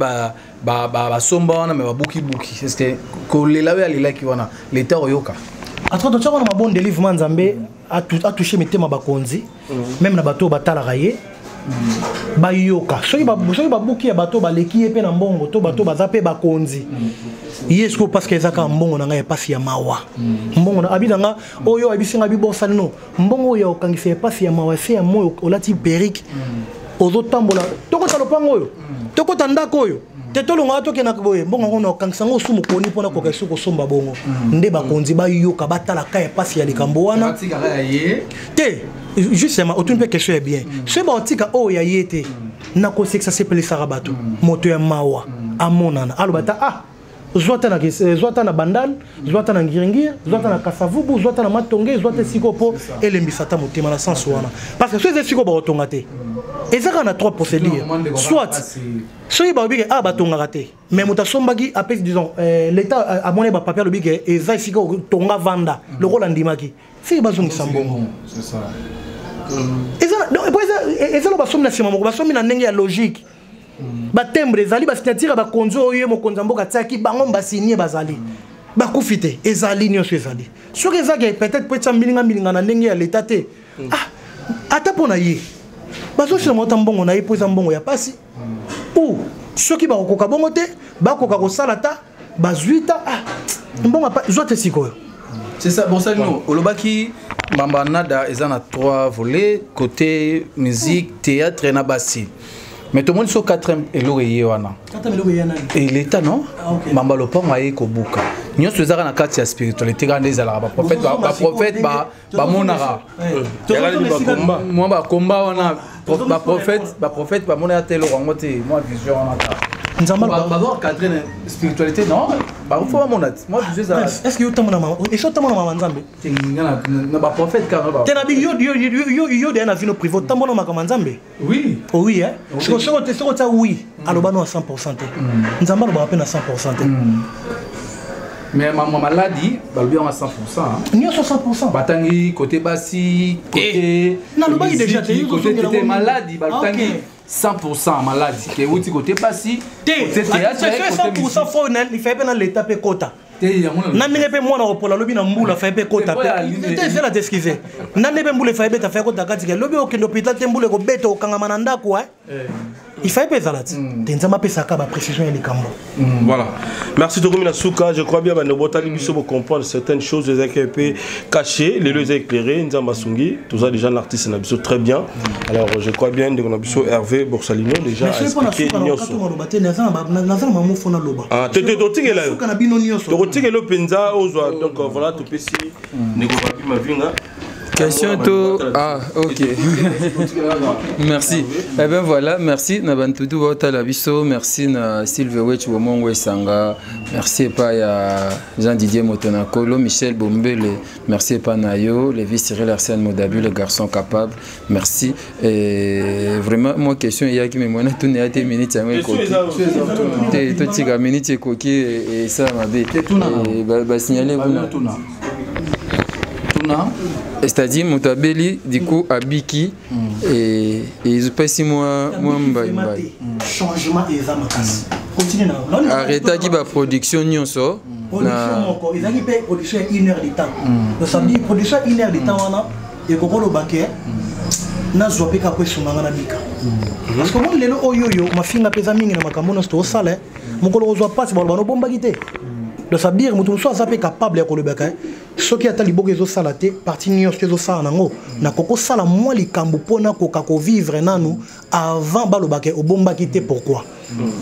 basomba wana, me babukibuki. Est ce que kolela oyo alelaki wana, l'état oyoka? En tout cas totiaka wana mabondeli vraiment Nzambe atouche mitema bakonzi, même na bato oyo batalaka ye, bayoka. Soki babuki ya bato baleki ye mpe na mbongo to bato baza mpe bakonzi ye sikoyo, parce que eza kaka mbongo na ngai ya pasi ya mawa, mbongo na abi na nga oyo ayebisi nga bibosani no mbongo oyo ya kokangisa ya pasi ya mawa se ya moi. Olati perruque, ozotambola, tokota lopango oyo, tokota ndako oyo te, tolongaka, tokendaka boye, mbongo yango na kokangisa yango osu mokoni mpona koka esu kosomba bongo. Nde bakonzi bayoka, batalaka ya pasi ya likambo wana te. Justement, otuni mpe question ya bien. Soki baotika oyo ya ye te, nakosekisa, sepelisaka bato. Moto ya mawa amonana, aloba ta ah Zwa ata na eh, zwa ata na Bandal, zwa ata na Ngiringiri, zwa ata na Kasavubu, zwa ata na Matonge, zwa ata esika mpo elembisa ata motema na sens wana. Parce que soki eza esika bakotonga te. Eza kaka na trois procédures. Soit soki balobi ke ah batongaka te mais moto asombaki apesi disons eh, l'état euh, amoni bapapier alobi ke eza esika tonga vanda mm. lokola andimaki seke bazongisa mbongo eza lo basombi na nsima moko basombi na ndenge ya logique mm. batembre ezali basignature ya bakonzi oyo ye mokonzi ya mboka atiaki bango basigne bazali mm. bakufi te ezali nyonso ezali soki ezaki peut-être po etya mbilinga mbilinga na ndenge ya leta te ah, ata mpo na ye bazosila mota mbongo na ye mpo eza mbongo ya pasi ou soki bakokoka bongo te bakoka kosala ta bazwi ta ah, mbongo zwa te sikoyo. C'est ça. Bon, ça, nous, olobaki, Mamba Nada, ils en a trois volets, côté musique, théâtre et nabasi. Mais tout le monde sur quatrième eloko eye wana. Et l'État, non ah, okay. Mamba Lopango aye kobuka. Nyonso ezaka na kati ya spiritualité kaka nde ezalaka baprophète baprophète bamonaka mwa bakomba wana baprophète baprophète bamonaka te eloko yango te mwa vision wana kaka nzambe bazo encadrer na spiritualité non bafo bamona te mwa vision ezala est ce que yo otambola mama esi otambola mama nzambe na baprophète kaka te na bi yo yo deya na vino privé otambola makambo ya nzambe. Oui. Oh oui, hein. Okay. Soko soko ta oui, mm. aloba no à 100% te. Mm. Nzamba aloba pe na 100% te. Mm. Mais ma maladie, balobi yango à 100%. Hein. Nyonso 100%. Batangi côté basi, côté eh. Na lobaki déjà te, côté côté maladie, batangi ah, okay. 100% maladie. Ke wuti côté basi, côté théâtre, côté 100% faut il fait pe na l'état pe kota. Na ndenge mpe mwana kopola lobi na mbula faye mpe kota te ezela te excuse na ndenge mpe mbula efaye beta faye kota kati ke lobi okende hôpital te mbula ekobeta okangama na ndako eh. Ifaye mpe ezala ti mm. te nzambe apesaka baprécision ya likambo mm. Voilà, merci. Tokomi na suka. Je crois bien bando botali biso bocomprendre certaines choses ezalaki mpe caché, lelo eza éclairé. Nzambe asungi, toza déjà na artiste na biso très bien. Alors je crois bien ndeko na biso Hervé Borsalino déjà expliqué nyonso. Te naza na mamufu naloba. Ah, te te, totikela yo na bino nyonso, tokotikela yo mpenza ozwa. Donc voilà, topesi ndeko Babi Mavinga. Question to ah ok, merci. Eh ben voilà, merci na bantutu baotala biso, merci na Sylve Wech Bomongo Esanga, merci epai ya Jean Didier Motonakolo, Michel Bombele, merci epai na yo Lévi Cyril Arsène Modabu, le garçon capable, merci. Et vraiment moi question eyaki me mwana tuna ya te minute yango ekoki te, totika minute ekoki esala mabe basignale kuna. C'est-à-dire moto abeli, du coup abiki ezopesi mwa mwa mbai mbai. Changement eza makasi, continue na arretaki baproduction nyonso. Production moko ezalaki mpe production ya une heure de temps. Donc ça veut dire production ya une heure de temps wana ekokoloba ke nazwa mpe kaka po esunganga na bika, parce que omoni lelo oyo oyo mafinga mpe eza mingi na makambo nyonso tozosala. Mokolo kozwa mpasi baloba nobombaki te. Donc ça veut dire moto mosusu aza mpe capable ya kolobaka soki ata liboko ezosala te, parti nyonso te ezosala nango, nakokosala mwa likambo mpo nakoka kovivre nanu avant balobaka obombaki te, pourquoi.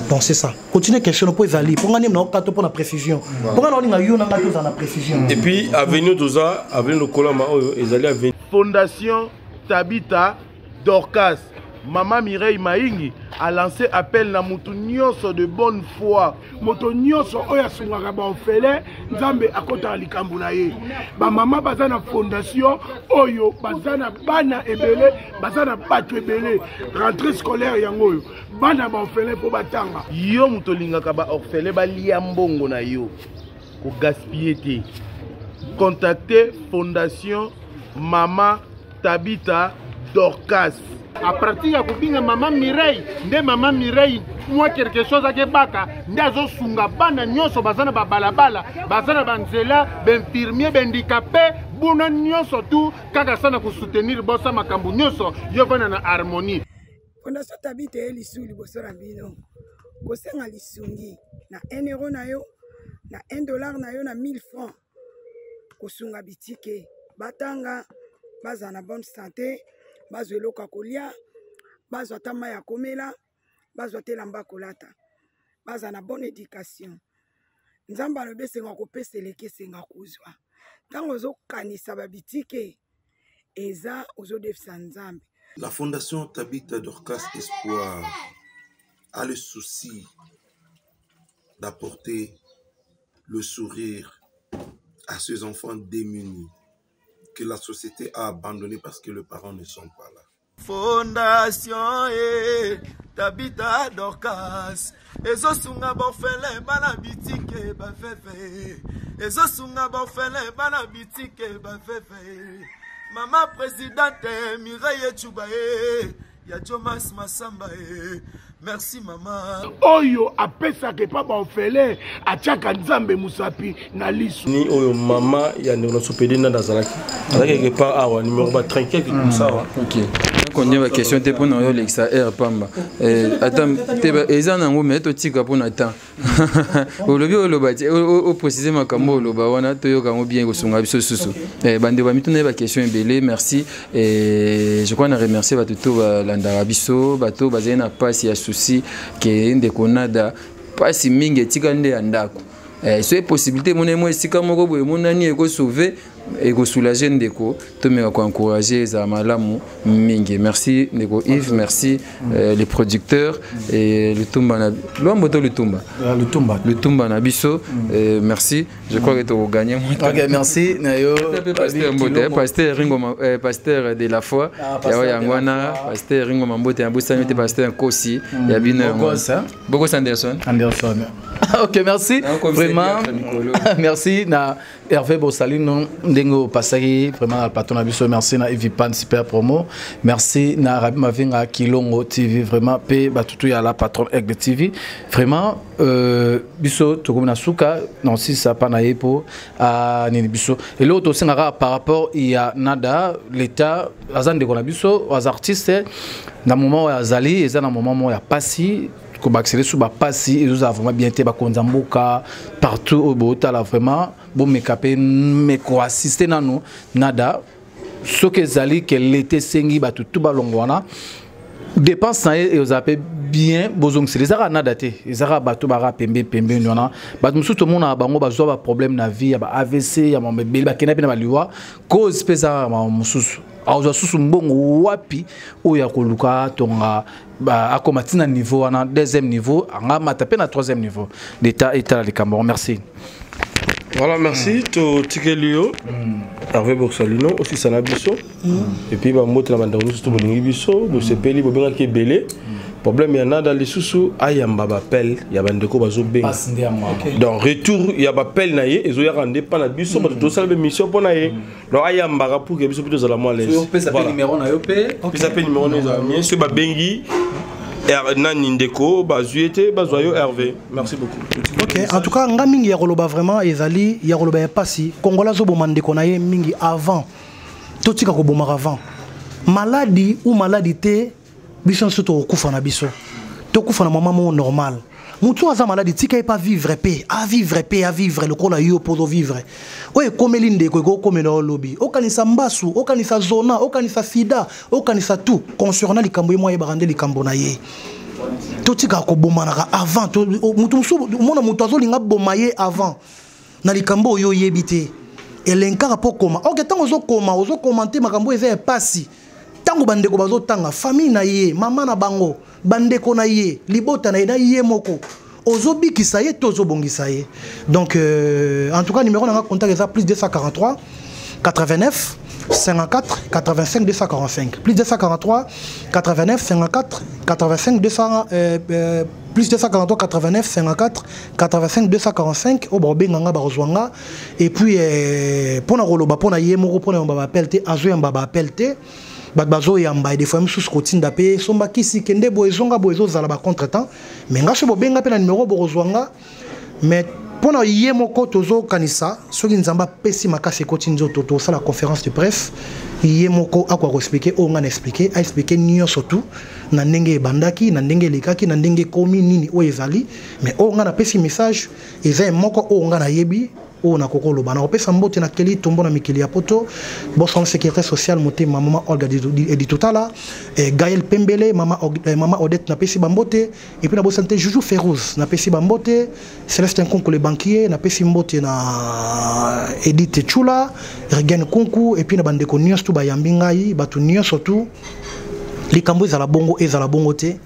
Donc c'est ça. Continue question mpo ezali mpo nga nini naokato mpo na précision, mpo nga naolinga yo na nga tozala na précision. Et puis avenue, toza avenue lokolama oyo ezali avenue Fondation Tabita Dorcas. Mama Mireille Maingi a lancé appel na mutu nyonso de bonne foi. Moto nyonso oyo asungaka baorphelin, Nzambe akotaka likambo na ye. Bamama baza na fondation oyo, baza na bana ebele, baza na bato ebele. Rentrée scolaire yango oyo, bana baorphelin mpo batanga. Yo moto olingaka baorphelin balia mbongo na yo, kogaspille te. Contacte Fondation Mama Tabita Dorcas. A partir ya kobinga mama Mireille nde mama Mireille mwa quelque chose akebaka nde azosunga bana nyonso baza na babalabala, baza na banzela, bainfirmier, bahandicapé, buna nyonso tu kaka sa na kosoutenir bosa makambo nyonso yo vanda na harmonie. Fondation Tabita ye lisu liboso na bino kosenga lisungi na 1 euro na yo, na 1 dollar na yo, na 1000 francs, kosunga bitike batanga, bazala na bonne santé, bazwa eloko ya kolia, bazwa ata mai ya komela, bazwa te elamba kolata, bazala na bonne éducation. Nzambe alobi esenga kopesa eleki esenga kozwa. Ntango ozokanisa babitike eza ozodefisa Nzambe. La Fondation Tabitha Dorcas Espoir a le souci d'apporter le sourire à ces enfants démunis que la société a abandonnés parce que les parents ne sont pas là. Fondation e Tabitha Dorcas ezosunga baorphelin bana bitike baveve ezosunga baorphelin bana bitike baveve mama presidente Mireille Echuba e ya Jomas Masamba e merci mama oyo apesaka epa baorphelin atiaka nzambe mosapi na liso ni oyo mama ya ndeko na biso pede nanda azalaki azalaki quelque part awa numéro ba 30 quelque comme ça awa ok nakonie baquestion te mpona oyo olekisa aire pamba eh, ata te eza nango mai totika mpona temps olobi oloba te oprécise makambo oloba wana toyoka yango bien ekosunga biso susu eh, bandeko bamituna ye baquestion ebele merci eh, je crois na remercier bato to balandaka biso bato bazali na mpasi ya souci ke ndeko nada mpasi mingi etikali nde ya ndako eh, soki possibilité emonani mwa esika moko boye emonani ekosauve ekosoulage ndeko tomeka koencourage ezala malamu mingi merci ndeko yves merci euh, les producteurs et lutumba na lwambo to lutumba ah, lutumba lutumba na biso mm. euh, merci je crois que tokoganye ok merci na yo pasteur mbote pasteur ringo euh, pasteur de la foi ah, yayo yango wana pasteur ringo mambote ya bosani te pasteur nkosi ya bino yango bokos anderson anderson ok merci vraiment merci na hervé bosalino ndenge opasaki vraiment na plateau na biso merci na evipan super promo merci na rabi mavinga kilongo tv vraiment mpe batutu ya la patronne aigle tv vraiment euh, biso tokomi na suka na osisa mpa na ye mpo nini biso eloko tosengaka par rapport ya nada l'état aza ndeko na biso aza artiste na moment oyo azali eza na moment moko ya pasi kobakisa lisusu bapasi ezozala vraiment bien te bakonzi ya mboka partout oyo bootala vraiment bomeka mpe mekoassiste nanu nada soki ezali ke leta esengi bato tu balongo wana dépense na ye ezala mpe bien bozongisela ezaka nada te ezaka bato baka pembe pembeni wana bato mosusu tomonaka bango bazwa baproblème na vie ya ba avc ya mambo ebele bakenda mpe na baliwa cause mpe ezaka mambo mosusu akozwa susu mbongo wapi oyo akoluka atonga akoma ntina niveau wana deuxième niveau anga mata mpe na troisième niveau l'état etala likambo yango merci voilà merci mm. totikeli yo mm. hervé borsalino osisa na biso mm. et puis bambote na bandeko nyonso to bolingi biso bosepeli bobengaki ebele problème ya nada lisusu ayamba bapele ya bandeko bazobenga donc retour ya bapele na ye ezoyaka nde mpa na biso bato tosala be mission mpo na ye donc ayambaka pour que biso mpe tozala mwa l'aise pesa mpe numéro na yo mpe pesa mpe numéro na ezala mie soki babengi nani ndeko bazwi ye te bazwa yo hervé merci beaucoup ok en tout cas nga mingi ya koloba vraiment ezali ya koloba ya mpasi kongola azoboma ndeko na ye mingi avant totika kobomaka avant maladi ou maladi te biso nyonso tokokufa na biso tokufa na mama moko normal motu oyo aza maladi tika ye pa vivre mpe avivre mpe avivre lokola yo mpo ozovivre oyo ekomeli ndeko ekokomela yo lobi okanisa mbasu okanisa zona okanisa sida okanisa tout concernant likambo ye mwa ayebaka nde likambo na ye totikaka kobomanaka avant motu mosusu omona moto azolinga boma ye avant na likambo oyo oyebi te elenkaka mpo koma ok ntango ozokoma ozokomante makambo eza ya mpasi ntango bandeko bazotanga famille na ye mama na bango bandeko na ye libota na ye na ye moko ozobikisa ye to ozobongisa ye donc euh, en tout cas numéro na nga contact eza plus 243 89 54 85 245 plus 243 89 54 85 200 euh, euh, plus 243 89 54 85 245 oyo bakobenga nga bakozwa nga et puis eh, mpo na koloba mpo na ye moko mpo na yamba baappel te azoyamba baappel te bato bazoyamba des fois mosusu kotinda mpe somba kisi kende boye ezonga boye ezozala bacontre temps mais nga so bobenga mpe na numero bokozwa nga mais mpo na ye moko tozokanisa soki nzambe apesi makasi ekoti nzoto tosala conférence de presse ye moko akoka koexplike oyo ngai na explike aexplike nyonso tout na ndenge ebandaki na ndenge elekaki na ndenge ekomi nini oyo ezali mais oyo ngai napesi message eza ye moko oyo ngai nayebi oyo nakoki koloba nakopesa mbote na keli tombo na mikili ya poto bosam sécurité sociale motema mama olga editotala eh, gaël pembele mama, eh, mama odette napesi bambote et puis nabosani te juju ferouz napesi bambote celeste nkunku le banquier napesi mbote na edith chula regan nkunku et puis na bandeko nyonso tu bayambi ngai bato nyonso tu likambo ezala bongo ezala bongo te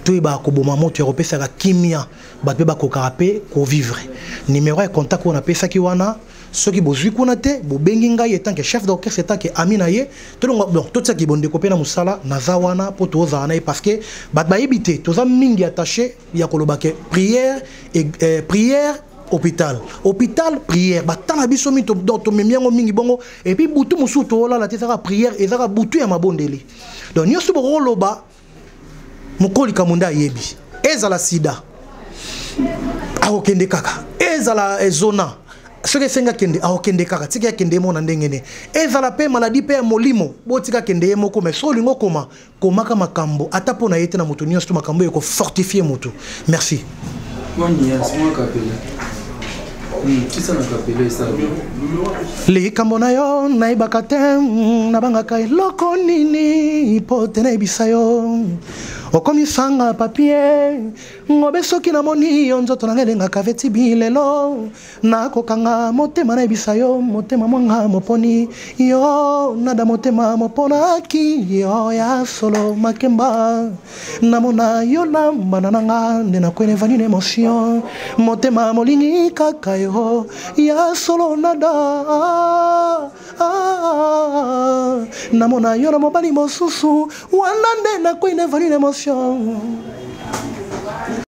Toyebaka koboma moto ya kopesaka kimia, bato mpe bakokaka mpe kovivre. Numero ya contact oyo napesaki wana, soki bozwi kuna te, bobengi ngai etant que chef d'orchestre, etant que ami na ye. Tolonga bon, totiaki bondeko mpe na mosala naza wana mpo tozala na ye, parce que bato bayebi te, toza mingi attaché ya koloba ke prière et, prière hôpital, hôpital prière. Batala na biso mingi, donc tomemi yango mingi bongo. Et puis butu mosusu toolala te, ezaka prière, ezaka butu ya mabondeli. Donc nyonso bokoloba, mokoli kamonda ayebi, ezala sida akokende kaka, ezala ezona soki esengi akende, akokende kaka. Tika akende ye mona ndenge ne, ezala mpe maladi mpe ya molimo, botika akende ye moko. Mais soki olingi okoma, komaka makambo ata mpo na ye te, na moto nyonso to makambo oyo ekofortifie moto. Merci. Likambo na yo nayebaka te, nabangaka eloko nini mpo te nayebisa yo. Okomisanga papier ngobe, soki namoni yo nzoto nanga elengaka veti bilelo. Nakokanga motema, nayebisa yo, motema mwanga moponi yo nada, motema moponaki yo ya solo. Makemba namona yo lambana nanga nde nakwene vanine émotion, motema molingi kaka yo ya solo nada. Ah, namona yo na mobali mosusu wana nde nakwene vanine émotion.